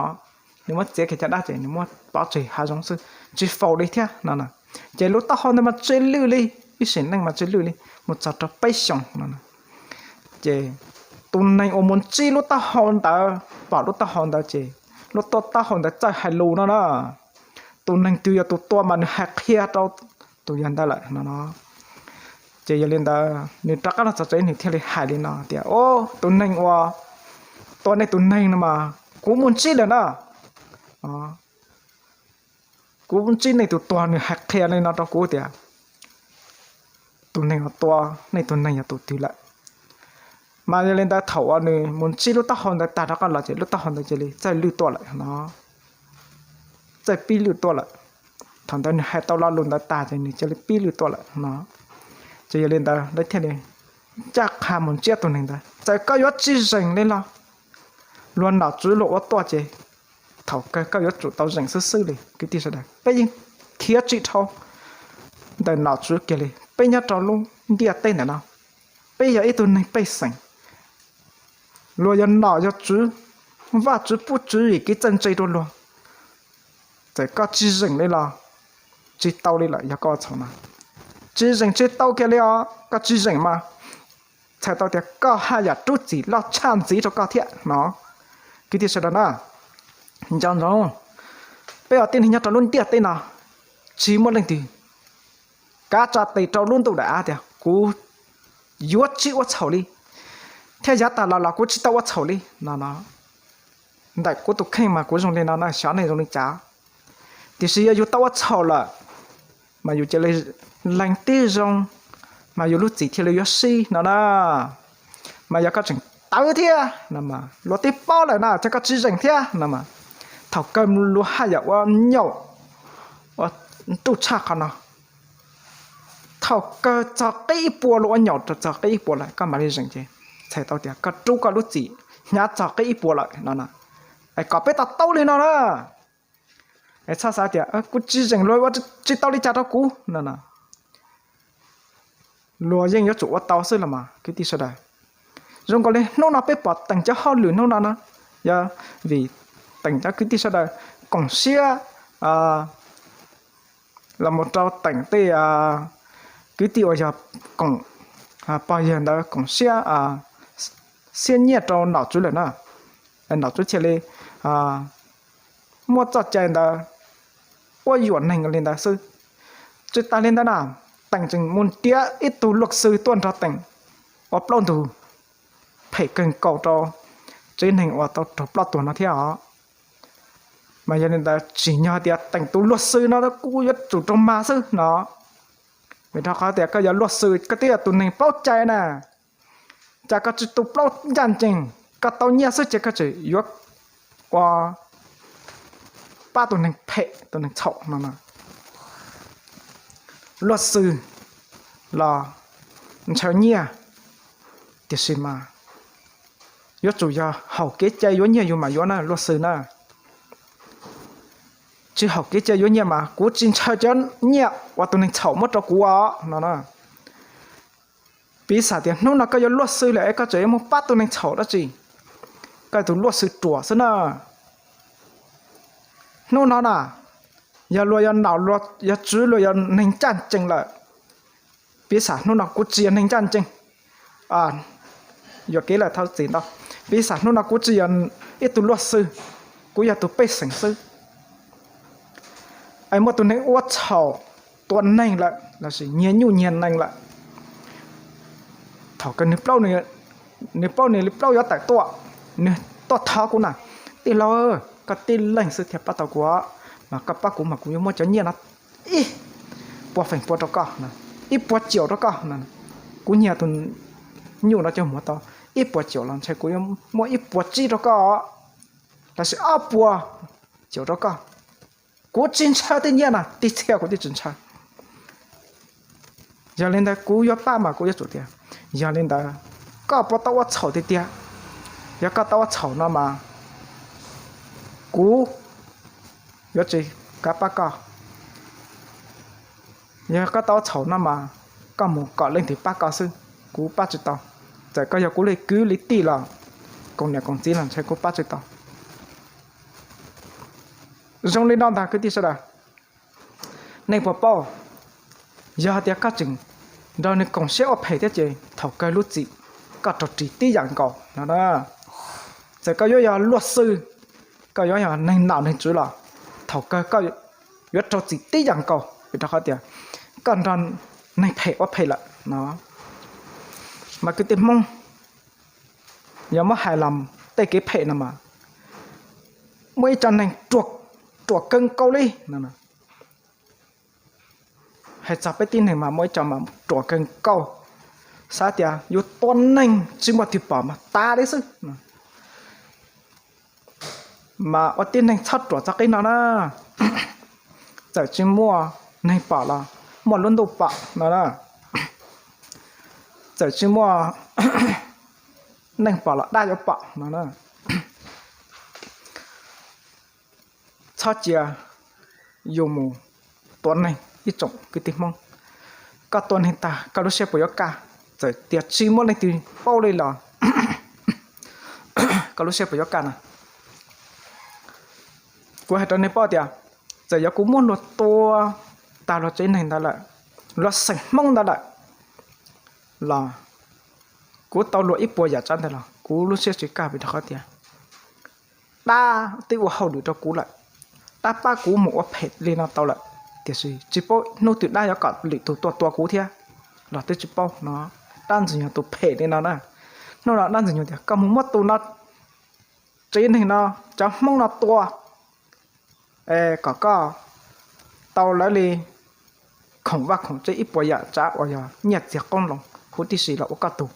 nws muab txiav kiag caj dab ces nws muab pov tseg hav zoov xwb, tsis faus li thiab no. Ces lub taub hau ntawd mas tsis lwj li, ib sim neej mas tsis lwj li mus txog rau peb xyoos no. Ces tus neeg uas mus ntsib lub taub hau ntawd, pom lub taub hau ntawd ces lub taub hau ntawd txawj hais lus no na. Tus neeg twg yog tus tua mas nws hais qhia rau tus yawg ntawd lawm no no. Ces yog li ntawd nws rov qab los txog tsev nws thiaj li hais li no tias, o, tus neeg uas tua nej tus neeg no mas kuv mus ntsib lawm na. Kuv ntsib nej tus tuag nws hais qhia li no rau kuv tias tus neeg uas tua nej tus neeg yog tus twg lawm. Mas yog li ntawd thaum uas nws mus ntsib lub taub hau ntawd tag rov qab los ces lub taub hau ntawd cia li txawj lwj tuaj lawm no. Txawj pib lwj tuaj lawm. Thaum ntawd nws hais tau lo lus ntawd tag ces nws cia li pib lwj tuaj lawm no. Ces yog li ntawd lawv thiaj li ncaj qha mus ntsib tus neeg ntawd, txawm koj yuav tsis zeem li los luag nom tswv luag ua tuaj ces thaum kawg koj yuav tsum tau zeem xwb xwb li kwv tij sawv daws. Peb yeej khiav tsis dhau ntawm nom tswv kiag li, peb nyob rau lub ntiaj teb ntawm no, peb yog ib tug neeg pej xeem, luag yog nom yog tswv, Vajtswv pub tswv yim kev txawj ntse rau luag. Txawm koj tsis zeem li los tsis tau li lawm yog koj ua txhaum no. Tsis zeem tsis tau kiag li os, koj tsis zeem mas txhais tau tias koj haj yam rub txim loj tshaj ntxiv rau koj thiab no. Kwv tij sawv daws na, nco ntsoov, peb ua tib neeg nyob rau lub ntiaj teb no, tsis muaj leej twg kav tsa tes rau lub ntuj daim av tias kuv yuav tsis ua txhaum li, thiab yav tas los los kuv tsis tau ua txhaum li no no. Ntawm kuv tus kheej mas kuv zoo li no na, xyov nej zoo li cas. Tiam sis yog yus tau ua txhaum lawm, mas yus cia li lees tib zoo, mas yus lub txim thiaj li yuav sib no na. Mas yog koj tseem tawv thiab no, luag twb paub lawm na, ces koj tsis zeem thiab no mas, thaum kawg luag haj yam ua nyaum, ua nruj tshaj qhov no. Thaum kawg txog qib ib puas luag ua nyaum rau txog qib ib puas lawm koj mam li zeem ces txhais tau tias koj rub koj lub txim hnyav txog qib ib puas lawm no na. Es kom peb to taub li no na. Es txhob xav tias kuv tsis zeem luag ua tsis tau li cas rau kuv no. Luag yeej yuav tsum ua tau xwb los mas kwv tij sawv daws. Zoo nkaus li hnub no peb pom Teem cov hauj lwm hnub no na, yog vim Teem cov kwv tij sawv daws koom siab los mus rau Teem tej kwv tij uas yog koom pog yawg ntawd koom siab, siab nyiaj rau nom tswv lawm na. Nom tswv thiaj li muab txoj cai ntawd quab yuam neeg li ntawd xwb. Tsis tas li ntawd na, Teem tseem mus ntiav ib tug luag xwm tuaj nrog Teem ua plaub ntug, phem kawg nkaus rau tsev neeg uas tau raug ploj tuag no thiab os. Mas yog li ntawd tsim nyog tias Teem tus luag xwm no kuj yuav tsum raug mag xwb no. Vim rau qhov tias koj yog luag xwm koj twb yog tus neeg paub cai na, cas koj tsis tu plaub ncaj ncees, koj tau nyiaj xwb ces koj tseem yuav ua pab tus neeg phem tus neeg txhaum no. Luag xwm los ntshaw nyiaj, tiam sis mas yuav tsum yog haum kev cai yuav nyiaj yus mam yuav na luag xwm na. Tsis haum kev cai yuav nyiaj mas kuv tsis ntshaw cov nyiaj uas tus neeg txhaum muab rau kuv os no na. Piv xam tias hnub no koj yuav luag xwb lawm es koj tseem yuav mus pab tus neeg txhaum dab tsi? Koj tus luag xwb ruam xwb na. Hnub no na, yog luag yog nom, yog tswv, luag yog neeg ncaj ncees lawm. Piv xam hnub no kuv tsis yog neeg ncaj ncees, yuam kev lawm thov txim ntau. Piv xam hnub no kuv tsis yog ib tug luag xwb, kuv yog tus pej xeem xwb. Es muaj tus neeg ua txhaum, tua neeg lawm lossis nyiag nyuj nyiag nees lawm, thaum kawg nws plaub, nws plaub nws li plaub yuav tawm tuaj, nws tuaj thov kuv na, tij laug, koj tib leeg xwb thiaj pab tau kuv, mas koj pab kuv mas kuv yuav muab cov nyiaj no ib puas feem pua rau koj, ib puas caum rau koj. Kuv nyiag tus nyuj no cov muag tau ib puas caum los ntshai kuv yuav muab ib puas tsib rau koj, lossis ob puas caum rau koj. Kuv tsis ntshaw tej nyiaj no, tib txhia kuv twb tsis ntshaw. Yog li ntawd kuv yuav pab mas kuv yuav tsum tias, yog li ntawd koj puas tau ua txhaum tiag tiag? Yog koj tau ua txhaum no mas kuv yuav tsis kav pab koj. Yog koj tau ua txhaum no mas koj mus kom leej twg pab koj xwb, kuv pab tsis tau. Txawm koj yog kuv li kwv li tij los koom niam koom txiv los ntshai kuv pab tsis tau. Zoo li no ntag kwv tij sawv daws, nej puas paub? Yog hais tias koj tseem nrog nws koom siab ua phem thiab ces thaum kawg lub txim koj raug ris tib yam nkaus no. Txawm koj yuav yog luag xwb, koj yuav yog neeg nom neeg tswv los thaum kawg koj yuav raug txim tib yam nkaus, vim rau qhov tias koj nrog neeg phem ua phem lawm no. Mas kwv tij Hmoob, yog muab hais los tej kev phem no mas muaj ib co neeg ruam kawg nkaus li no. Hais txog peb tib neeg mas muaj ib co mas ruam kawg nkaus, xav tias yuav tua neeg tsis muaj twg pom mas tas li xwb. Mas ua tib neeg txhob ruam txog qib no na. Txawm tsis muaj neeg pom los muaj lub ntuj pom no na. Txawm tsis muaj neeg pom los dab yuav pom no na. Txhob cia yus mus tua neeg ib tsoom kwv tij Hmoob. Koj tua neeg tag koj lub siab puas yuav kaj? Txawm tias tsis muaj leej twg paub li los koj lub siab puas yuav kaj na? Kuv hais rau nej paub tias txawm yog kuv muab luag tua tag luag tsev neeg ntawd lawm, luag xeem Hmoob ntawd lawm los kuv tau luag ib puas yam tsav ntawd los kuv lub siab tsis kaj, vim rau qhov tias dab twb ua hauj lwm rau kuv lawm, dab pab kuv mus ua phem li no tau lawm, tiam sis tsis paub hnub twg dab yuav kom lwm tus tuaj tua kuv thiab los twb tsis paub no. Dab Ntxwg Nyoog tus phem li no na. Hnub no dab Ntxwg Nyoog tias koj mus muab tus no, tsev neeg no, cov Hmoob no tua, es kom koj tau lawv li khoom vaj khoom tsev ib puas yam tsav uas yog nyiaj txiag qoob loo huv tib si los ua koj tug.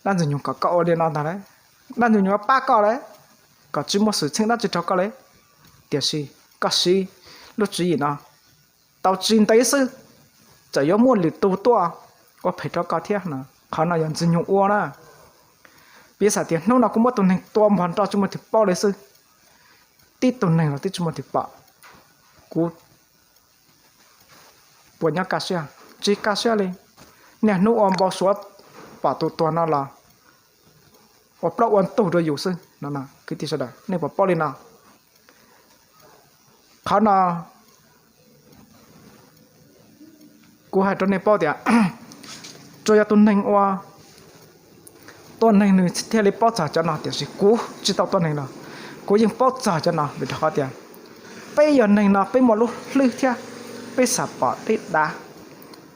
Dab Ntxwg Nyoog kom koj ua li no ntag lauj. Dab Ntxwg Nyoog yuav pab koj lauj, kom tsis muaj xwm txheej dab tsi rau koj lauj. Tiam sis koj siv lub tswv yim no tau tsis ntev xwb, txawm yuav muaj lwm tus tuaj ua phem rau koj thiab no. Qhov no yog Ntxwg Nyoog ua na. Piv xam tias hnub no kuv muab tus neeg tua npog nroj tsis muaj twg paub li xwb, tib tug neeg los twb tsis muaj twg pom, kuv puas nyob kaj siab? Tsis kaj siab li. Niaj hnub ua npau suav pom tus tuag no los ua plaub ua ntug rau yus xwb no. Kwv tij sawv daws, nej puas paub li no? Qhov no kuv hais rau nej paub tias tsuas yog tus neeg ua tua neeg nws thiaj li paub txog cov no, tiam sis kuv tsis tau tua neeg no, kuv yeej paub txog cov no, vim rau qhov tias peb yog neeg no peb muaj lub hlwb thiab peb xav pom deb dav.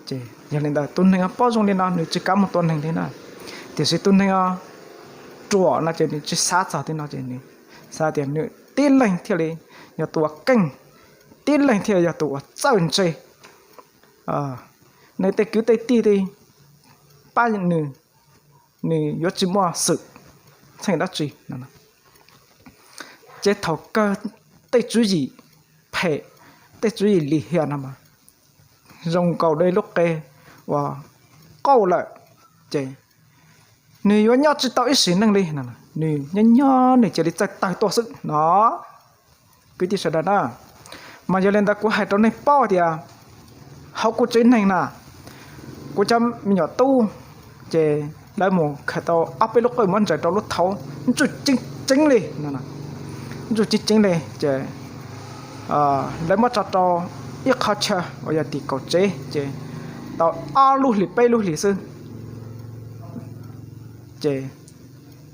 Ces yog li ntawd tus neeg paub zoo li no nws tsis kav mus tua neeg li na. Tiam sis tus neeg ruam no ces nws tsis xav txog tej no ces nws xav tias nws tib leeg thiaj li yog tus uas keej, tib leeg thiaj yog tus uas txawj ntse, nws tej kwv tej tij tej pab nws, nws yuav tsis muaj xwm txheej dab tsi. Ces thaum kawg tej tswv yim phem, tej tswv yim lim hiam no mas zoo nkaus li lub qe uas qauj lawm, ces nws yuav nyob tsis tau ib sim neej li. Nws nyob nyob nws cia li txawj tawg tuaj xwb no. Kwv tij sawv daws na, mas yog li ntawd kuv hais rau nej paub tias hauv kuv tsev neeg na, kuv cov me nyuam tub, ces lawv mus khaws tau ob peb lub qwj muab ntsaws rau lub thauv ntsuj ceeb ceeb li no, ntsuj ceeb ceeb li ces lawv muab tso rau ib qho chaw uas yog tim kaum tsev ces tau ob lub hlis peb lub hlis xwb ces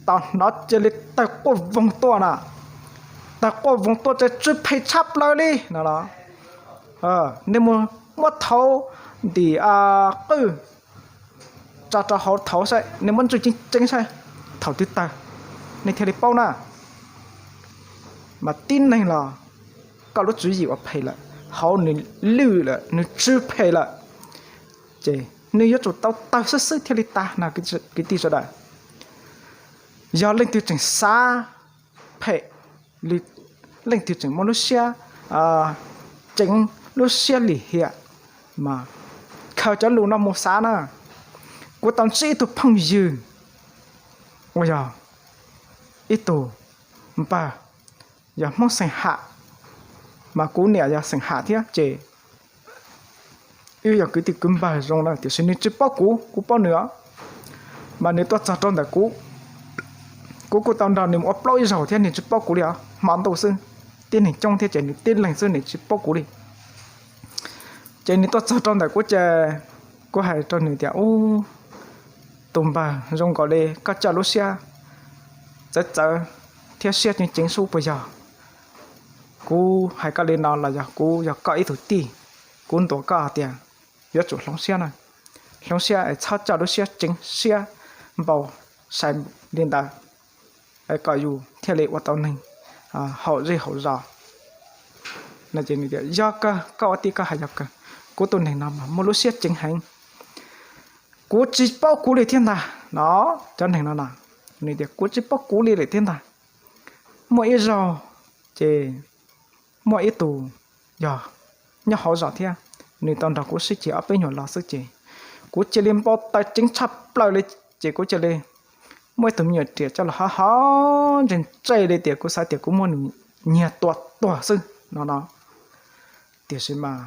tau hnov cia li tawg quaj voog tuaj na, tawg quaj voog tuaj ces tsw phem tshaj plaws li no los. Nej mus muab thauv ntim qwj tso rau hauv thauv saib, nej muab ntsuj ceeb ceeb saib, thaum twg tawg nej thiaj li paub na. Mas tib neeg los koj lub tswv yim uas phem lawm, hauv nws lwj lawm, nws tsw phem lawm, ces nws yuav tsum tau tawg xwb xwb thiaj li tag no kwv tij sawv daws. Yog leej twg tseem xav phem, leej twg tseem muaj lub siab ceev, lub siab lim hiam, mas khaws cov lus no mus xav na. Kuv tau ntsib ib tug phooj ywg uas yog ib tug npawg, yog Hmoob xeem Ham, mas kuv niam yog xeem Ham thiab ces wb yog kwv tij kwv npawg zoo na, tiam sis nws tsis paub kuv, kuv paub nws os. Mas nws tuaj txog rau ntawm kuv, kuv kuj tau nrog nws mus ua plaub ib zaug thiab nws tsis paub kuv li os, hmo ntuj xwb, tib neeg coob thiab ces nws tib leeg xwb nws tsis paub kuv li. Ces nws tuaj txog rau ntawm kuv ces kuv hais rau nws tias, Ub, tus npawg zoo nkaus li koj coj lub siab txawv txawv thiab siab ceev ceev sub puas yog? Kuv hais koj li no los yog kuv yog koj ib tug tij, kuv ntuas koj hais tias yuav tsum hloov siab na, hloov siab es txhob coj lub siab ceev siab npau sai li ntawd kom yus thiaj li ua tau neeg haum zej haum zos. Yog kawg, koj ua tij koj hais yog kawg, kuv tus neeg no mas muaj lub siab ceev heev, kuv tsis paub kuv li thiab ntag no. Cov neeg no no, nws tias kuv tsis paub kuv li lawm thiab ntag. Muaj ib zaug ces muaj ib tug yog nyob hauv zos thiab, nws tau nrog kuv sib ceg ob peb nyuag lo xwb ces kuv cia li npau taws ceev tshaj plaws li. Ces kuv cia li muaj ib tug me nyuam riam coj los hov hov ntsej ntsej li tias kuv xav tias kuv muab nws nyiag tua tuag xwb no no. Tiam sis mas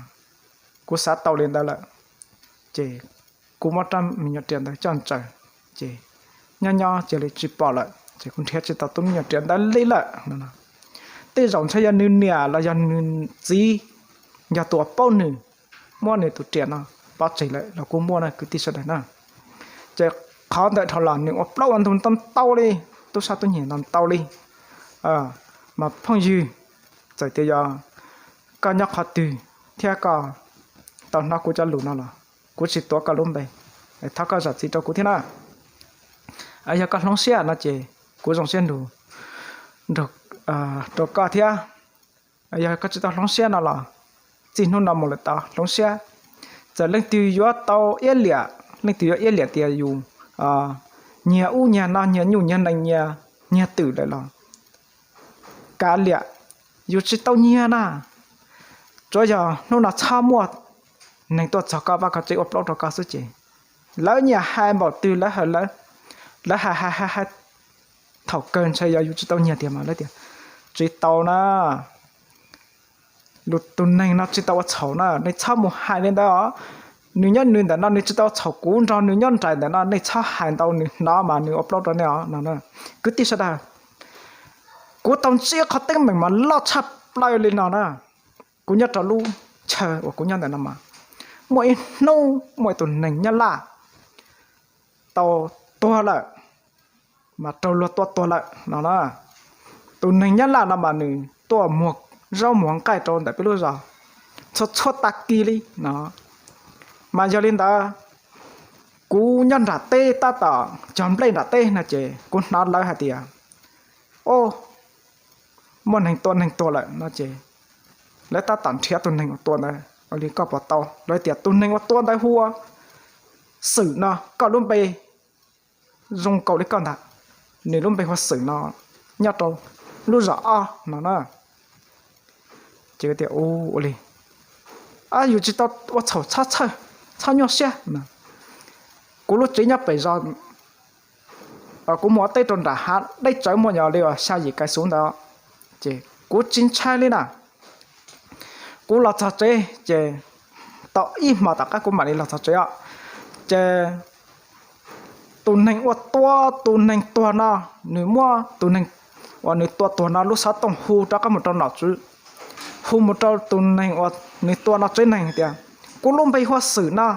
kuv xav tau li ntawd lawm, ces kuv muab rab me nyuam riam ntawd coj ntsaws, ces nyob nyob cia li tsis pom lawm ces kuv nrhiav tsis tau tus me nyuam riam ntawd li lawm no. Tej zaum ntshe yog nws niam los yog nws txiv, yog tus uas paub nws, muab nws tus riam no pov tseg lawm los kuj muaj na kwv tij sawv daws na. Ces qhov ntawd dhau los nws ua plaub ua ntug ntau ntau li, tub sab tub nyiag ntau ntau li. Mas phooj ywg, txawm tias yog koj nyob qhov twg thiab koj tau hnov kuv cov lus no los kuv tsis tuav koj lub npe, thov koj zam txim rau kuv thiab na. Yog koj hloov siab no ces kuv zoo siab nrug rau koj thiab. Yog koj tsis tau hloov siab no los txij hnub no mus lawm tau hloov siab. Txawm leej twg yuav tau iab liam, leej twg yuav iab liam tias yus nyiag ub nyiag no, nyiag nyuj nyiag nees, nyiag twm lawm los kav liam, yus tsis tau nyiag na. Tsuav yog hnub no txhob muaj neeg tuaj txog koj vaj koj tsev ua plaub rau koj xwb ces lawv nyiam hais npaum twg lawv hais, lawv hais hais hais hais thaum kawg ntshe yog yus tsis tau nyiag tiag mas lawv tias tsis tau na. Lus tus neeg no tsis tau ua txhaum na, nej txhob mus hais li ntawd os. Nws nyob nws ntawm no nws tsis tau ua txhaum, kuv nrog nws nyob nraim ntawm no, nej txhob hais ntau nws hnov mas nws ua plaub rau nej os no. Kwv tij sawv daws, kuv tau ntsib qhov teeb meem mas loj tshaj plaws li no na. Kuv nyob rau lub chaw uas kuv nyob ntawm no mas muaj ib hnub muaj ib tus neeg Nyab Laj tau tuag lawm, mas raug luag tua tuag lawm no na. Tus neeg Nyab Laj no mas nws tuaj muag zaub muag nqaij rau ntawm peb lub zos txhua txhua tag kis li no. Mas yog li ntawd, kuv nyob nram teb tab tom cog nplej nram teb no ces kuv hnov lawv hais tias, o, muaj neeg tua neeg tuag lawm no ces lawv tab tom nrhiav tus neeg uas tua ntawd. Ua li koj puas tau? Lawv tias tus neeg uas tua ntawd hu ua Xwm no, koj lub npe zoo nkaus li koj ntag. Nws lub npe hu ua Xwm no, nyob rau lub zos ob no na. Ces tias, u, ua li, yus tsis tau ua txhaum, txhob txhawj, txhob nyuaj siab. Kuv lub tsev nyob pem zos, kuv mus ua teb rau nram hav deb tsawv muaj yog li xya yim kais xuv ntawd, ces kuv tsis ntshai li na. Kuv los txog tsev ces tau ib hmo tom qab kuv mam li los txog tsev os. Ces tus neeg uas tua tus neeg tuag no, nws muab tus neeg uas nws tua tuag no lub xov tooj hu rov qab mus rau nom tswv, hu mus rau tus neeg uas nws tua no tsev neeg tias, kuv lub npe hu ua Xwm no,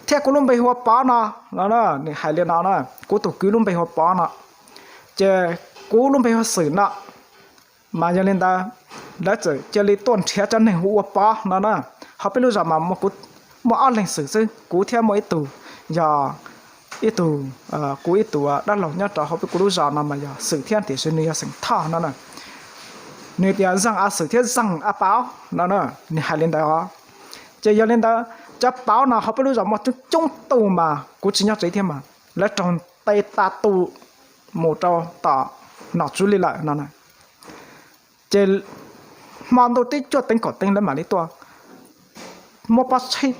thiab kuv lub npe hu ua Pov no, no, nws hais li no na, kuv tus kwv lub npe hu ua Pov no, ces kuv lub npe hu ua Xwm no. Mas yog li ntawd, lawv txawm cia li tuaj nrhiav cov neeg hu ua Pov no na. Hauv peb lub zos mas muaj ob leeg Xwm xwb, kuv thiab muaj ib tug, yog ib tug, kuv ib tug dab laug nyob rau hauv peb kuv lub zos no mas yog Xwm thiab tiam sis nws yog xeem Thoj no na. Nws tias Zeej A Xwm thiab Zeej A Pov no na, nws hais li ntawd os. Ces yog li ntawd, cov Pov no hauv peb lub zos muaj coob coob tus mas kuv tsis nyob tsev thiab mas lawv raug ntes tas tus mus rau tom nom tswv li lawm no na. Ces hmo ntuj twb cuaj teev kaum teev lawv mam li tuaj muab pob txhib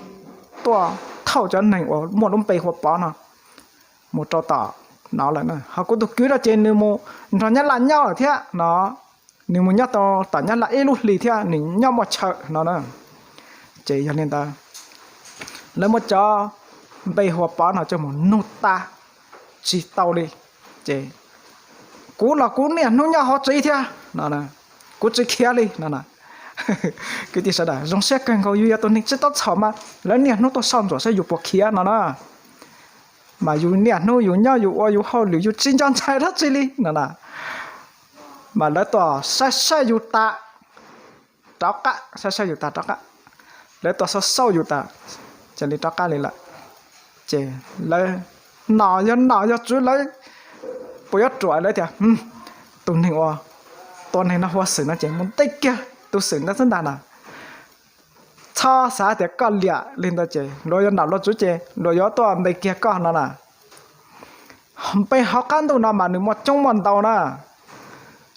tuaj thauj cov neeg uas muaj lub npe hu ua Pov no mus rau tom no lawm na. Ho kuv tus kwv no ces nws mus nrog Nyab Laj nyob lawm thiab no, nws mus nyob tau tom Nyab Laj ib lub hlis thiab nws nyob muaj chaw no na. Ces yog li ntawd, lawv muab cov npe hu ua Pov no coj mus nug tas tsis tau li. Ces kuv los kuv niaj hnub nyob hauv tsev thiab no, kuv tsis khiav li no. Kwv tij sawv daws, zoo siab kawg nkaus yus yog tus neeg tsis tau txhaum mas lawv niaj hnub tuaj soj ntsuam saib yus puas khiav no na. Mas yus niaj hnub yus nyob yus ua yus hauj lwm yus tsis nco ntshai dab tsi li no na. Mas lawv tuaj saib saib yus tas rov qab, saib saib yus tas rov qab, lawv tuaj xauj xauj yus tas, cia li rov qab li lawm. Ces lawv nom yog nom yog tswv lawv puas yuav ruam lawv tias, tus neeg uas tua neeg no hu ua Xwm no ces mus ntes kiag tus Xwm ntawd xwb ntag na. Txhob xav tias koj liam li ntawd ces luag yog nom luag tswv ces luag yuav tuaj ntes kiag koj no na. Npe hauv qab ntuj no mas nws muaj coob muaj ntau na.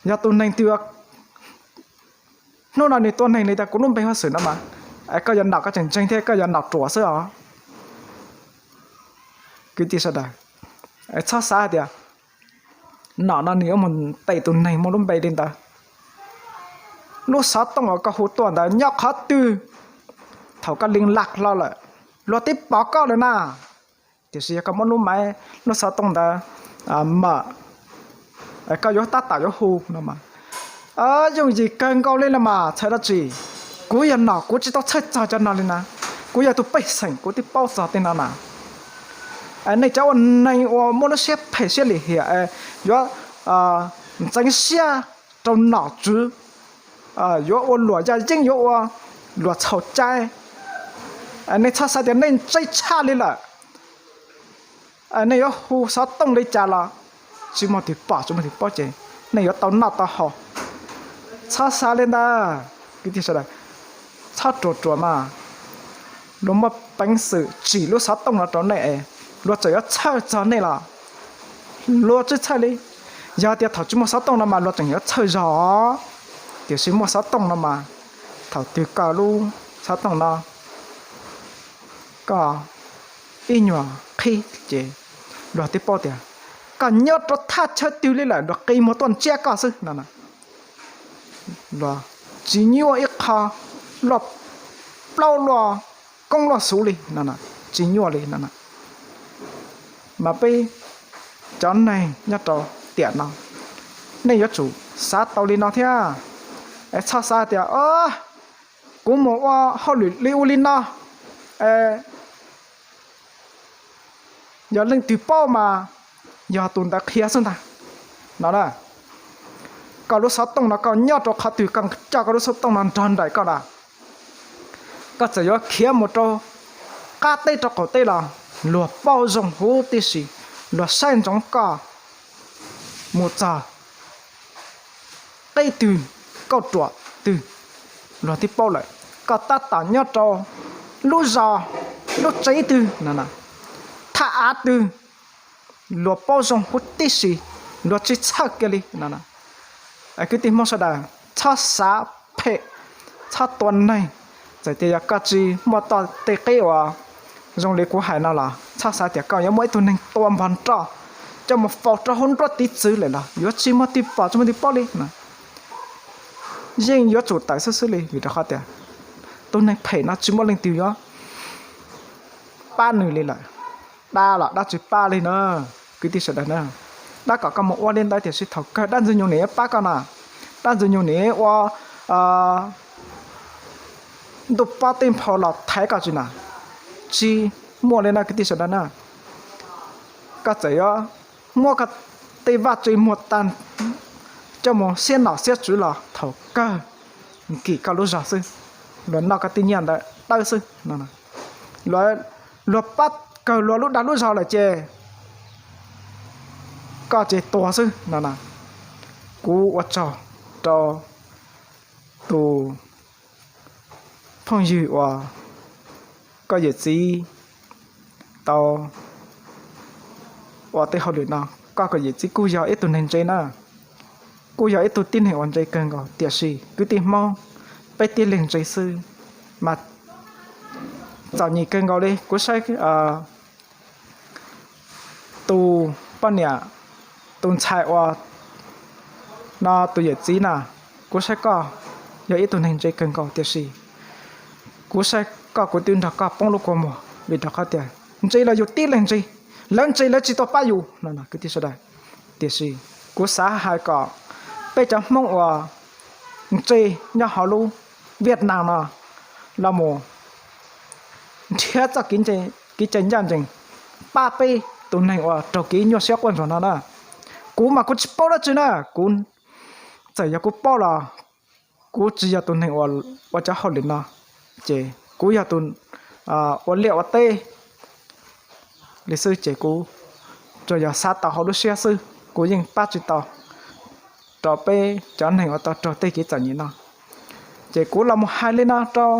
Yog tus neeg twg hnub no nws tua neeg li tias kuv lub npe hu ua Xwm no mas, es koj yuav nom koj tseem ntseeg thiab koj yuav nom ruam xwb os. Kwv tij sawv daws, txhob xav hais tias nom no nws yuav mus ntes tus neeg muaj lub npe li ntawd. Lub xov tooj uas koj hu tuaj ntawd nyob qhov twg, thaum koj li laj hlo lawm, luag twb pom koj lawm na. Tiam sis yog koj muab lub maiv lub xov tooj ntawd mam, koj yuav tab tom yuav hu no mas, yooj yim kawg nkaus li los mas txhawj dab tsi. Kuv yog nom kuv tsis tau txhawj txog cov no li na. Kuv yog tus pej xeem kuv twb paub txog tej no na. Nej cov ua neeg uas muaj lub siab phem siab lim hiam, yuav ntxeev siab rau nom tswv, yuav ua luam yaj yeeb yuav ua luam txhaum cai, nej txhob xav tias nej ntse tshaj li lawm. Nej yuav hu xov tooj li cas los tsis muaj twg pom tsis muaj twg paub ces nej yuav tau noj tau haus. Txhob xav li ntawd kwv tij sawv daws, txhob ruam ruam mas. Luag muaj peev xwm tsim lub xov tooj no rau nej es luag txawm yuav txhawj txog nej los luag tsis txhawj li. Yog tias thaum tsis muaj xov tooj no mas luag tseem yuav txhawj zog, tiam sis muaj xov tooj no mas thaum twg koj lub xov tooj no koj ib nyuag qhib ces luag twb paub tias koj nyob rau thaj chaw twg li lawm, luag qi muag tuaj ntsiab koj xwb no. Luag tsis nyuaj ib qho luaj plaub luaj koob luaj xuv li no, tsis nyuaj li no. Mas peb cov neeg nyob rau tiam no, nej yuav tsum xav tau li no thiab. Es txhob xav tias kuv mus ua hauj lwm li ua li no, yog leej twg paub mas yog tus ntawd qhia xwb ntag no. Koj lub xov tooj no koj nyob rau qhov twg koj coj koj lub xov tooj no nrog nraim koj na. Koj txawm yuav khiav mus rau qab teb rau qaum teb los luag paub zoo huv tib si, luag saib ntsoov koj mus txog qeb twg, kauj ruam twg, luag twb paub lawm. Koj tab tom nyob rau lub zos, lub tsev twg no, thaj av twg, luag paub zoo huv tib si, luag tsis txhawj kiag li no. Kwv tij Hmoob sawv daws, txhob xav phem, txhob tua neeg. Txawm tias yog koj tsis muaj toj tej qib uas zoo li kuv hais no los txhob xav tias koj yuav muaj ib tug neeg tua npog nroj coj mus faus rau hauv nruab tiv txwv lawm los yuav tsis muaj twg pom tsis muaj twg paub li. Yeej yuav tsum tawm xwb xwb li vim rau qhov tias tus neeg phem no tsis muaj leej twg yuav pab nws li lawm. Dab los dab tsis pab li na, kwv tij sawv daws na. Dab kom koj mus ua li ntawd tiam sis thaum kawg dab Ntxwg Nyug nim pab koj na. Dab Ntxwg Nyug nim ua ntuj pob tej nphau los thaiv koj tsis na. Tsis muaj li na kwv tij sawv daws na. Koj txawm yuav muab koj tej vaj tse muag tag coj mus xiab nom xiab tswv los thaum kawg nkim koj lub zog xwb. Luag noj koj tej nyiaj ntawd dawb xwb no. Luag pab kawg luag lub dag lub zog lawm ces koj ces tuag xwb no na. Kuv ua tsaug rau tus phooj ywg uas koj yawm txiv tau ua tej hauj lwm no. Koj, koj yawm txiv kuj yog ib tug neeg ntse na, kuj yog ib tug tib neeg uas ntse kawg nkaus tiam sis kwv tij Hmoob peb tib leeg ntse xwb mas txom nyem kawg nkaus li. Kuv saib tus poj niam, tus ntxhais uas no tus yawm txiv na, kuv saib koj yog ib tug neeg ntse kawg nkaus tiam sis kuv saib koj kuv twb nrog koj poob lub kua muag vim rau qhov tias ntse los yus tib leeg ntse, lawv ntse lawv tsis tau pab yus no kwv tij sawv daws. Tiam sis kuv xav hais kom peb cov Hmoob uas ntse nyob hauv lub Viaj Nam no los mus nrhiav txoj kev cai ncaj ncees pab peb tus neeg uas raug kev nyuaj siab quaj ntsuag no na. Kuv mas kuv tsis paub dab tsi na, kuv txawm yog kuv paub los kuv tsis yog tus neeg uas ua cov hauj lwm no, ces kuv yog tus ua liaj ua teb li xwb ces kuv tsuas yog xav tau hauv lub siab xwb, kuv yeej pab tsis tau rau peb cov neeg uas tau raug tej kev txom nyem no. Ces kuv los mus hais li no rau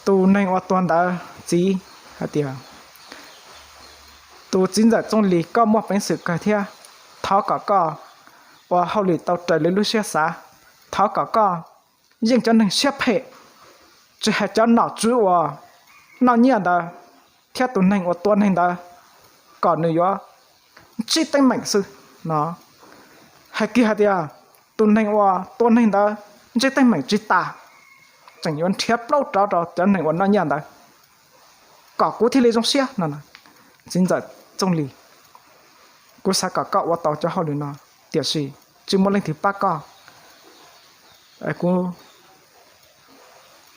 tus neeg uas tuag ntawd txiv hais tias, tus txiv ntxawm Txooj Lis, koj muaj peev xwm kawg thiab, thov kom koj ua hauj lwm tau raws li lub siab xav, thov kom koj yeej cov neeg siab phem, tsis hais cov nom tswv uas noj nyiaj ntawd thiab tus neeg uas tua neeg ntawd, kom nws yuav ntsib teeb meem xwb no. Hais kiag hais tias tus neeg uas tua neeg ntawd ntsib teeb meem tsis tas, tseem yuav nrhiav plaub rov rau cov neeg uas noj nyiaj ntawd, kom kuv thiaj li zoo siab no. Txiv ntxawm Txooj Lis, kuv xav kom koj ua tau cov hauj lwm no, tiam sis tsis muaj leej twg pab koj. Kuv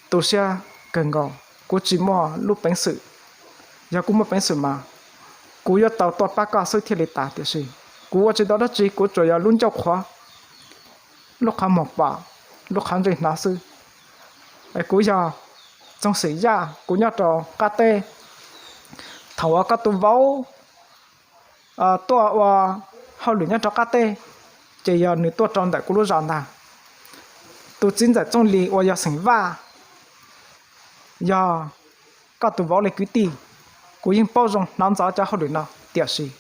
tu siab kawg nkaus, kuv tsis muaj lub peev xwm. Yog kuv muaj peev xwm mas kuv yuav tau tuaj pab koj xwb thiaj li tas, tiam sis kuv ua tsis tau dab tsi, kuv tsuas yog lub ncauj qhuav, lub qhov muag pom, lub qhov ntsej hnov xwb. Kuv yog Txooj Xwm Yaj, kuv nyob rau qab teb. Thaum uas koj tus vauv tuaj ua hauj lwm nyob rau qab teb, ces yog nws tuaj rau ntawm kuv lub zos ntag. Tus txiv ntxawm Txooj Lis uas yog xeem Vaj, yog koj tus vauv li kwv tij, kuv yeej paub zoo hnov ntxov cov hauj lwm no, tiam sis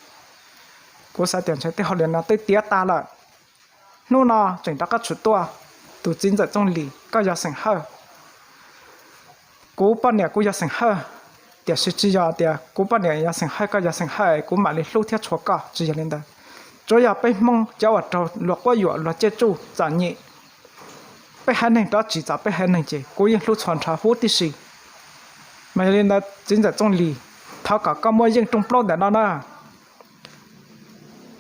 kuv xav tias ntshe tej hauj lwm no twb tiav tag lawm, hnub no tseem rov qab tshwm tuaj. Tus txiv ntxawm Txooj Lis, koj yog xeem Hawj, kuv poj niam kuj yog xeem Hawj, tiam sis tsis yog tias kuv poj niam yog xeem Hawj koj yog xeem Hawj kuv mam li hlub thiab tshua koj, tsis yog li ntawd. Tsuav yog peb Hmoob cov uas raug luag quab yuam, luag caij tsuj txom nyem, peb haiv neeg rov tsim txom peb haiv neeg ces kuv yeej hlub txhua nrho huv tib si. Mas yog li ntawd txiv ntxawm Txooj Lis, thov kom koj muaj yeej rooj plaub ntawm no na.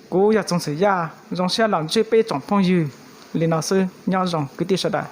Kuv yog Txooj Xwm Yaj, zoo siab los ntsib peb tsoom phooj ywg li no xwb, nyob zoo kwv tij sawv daws.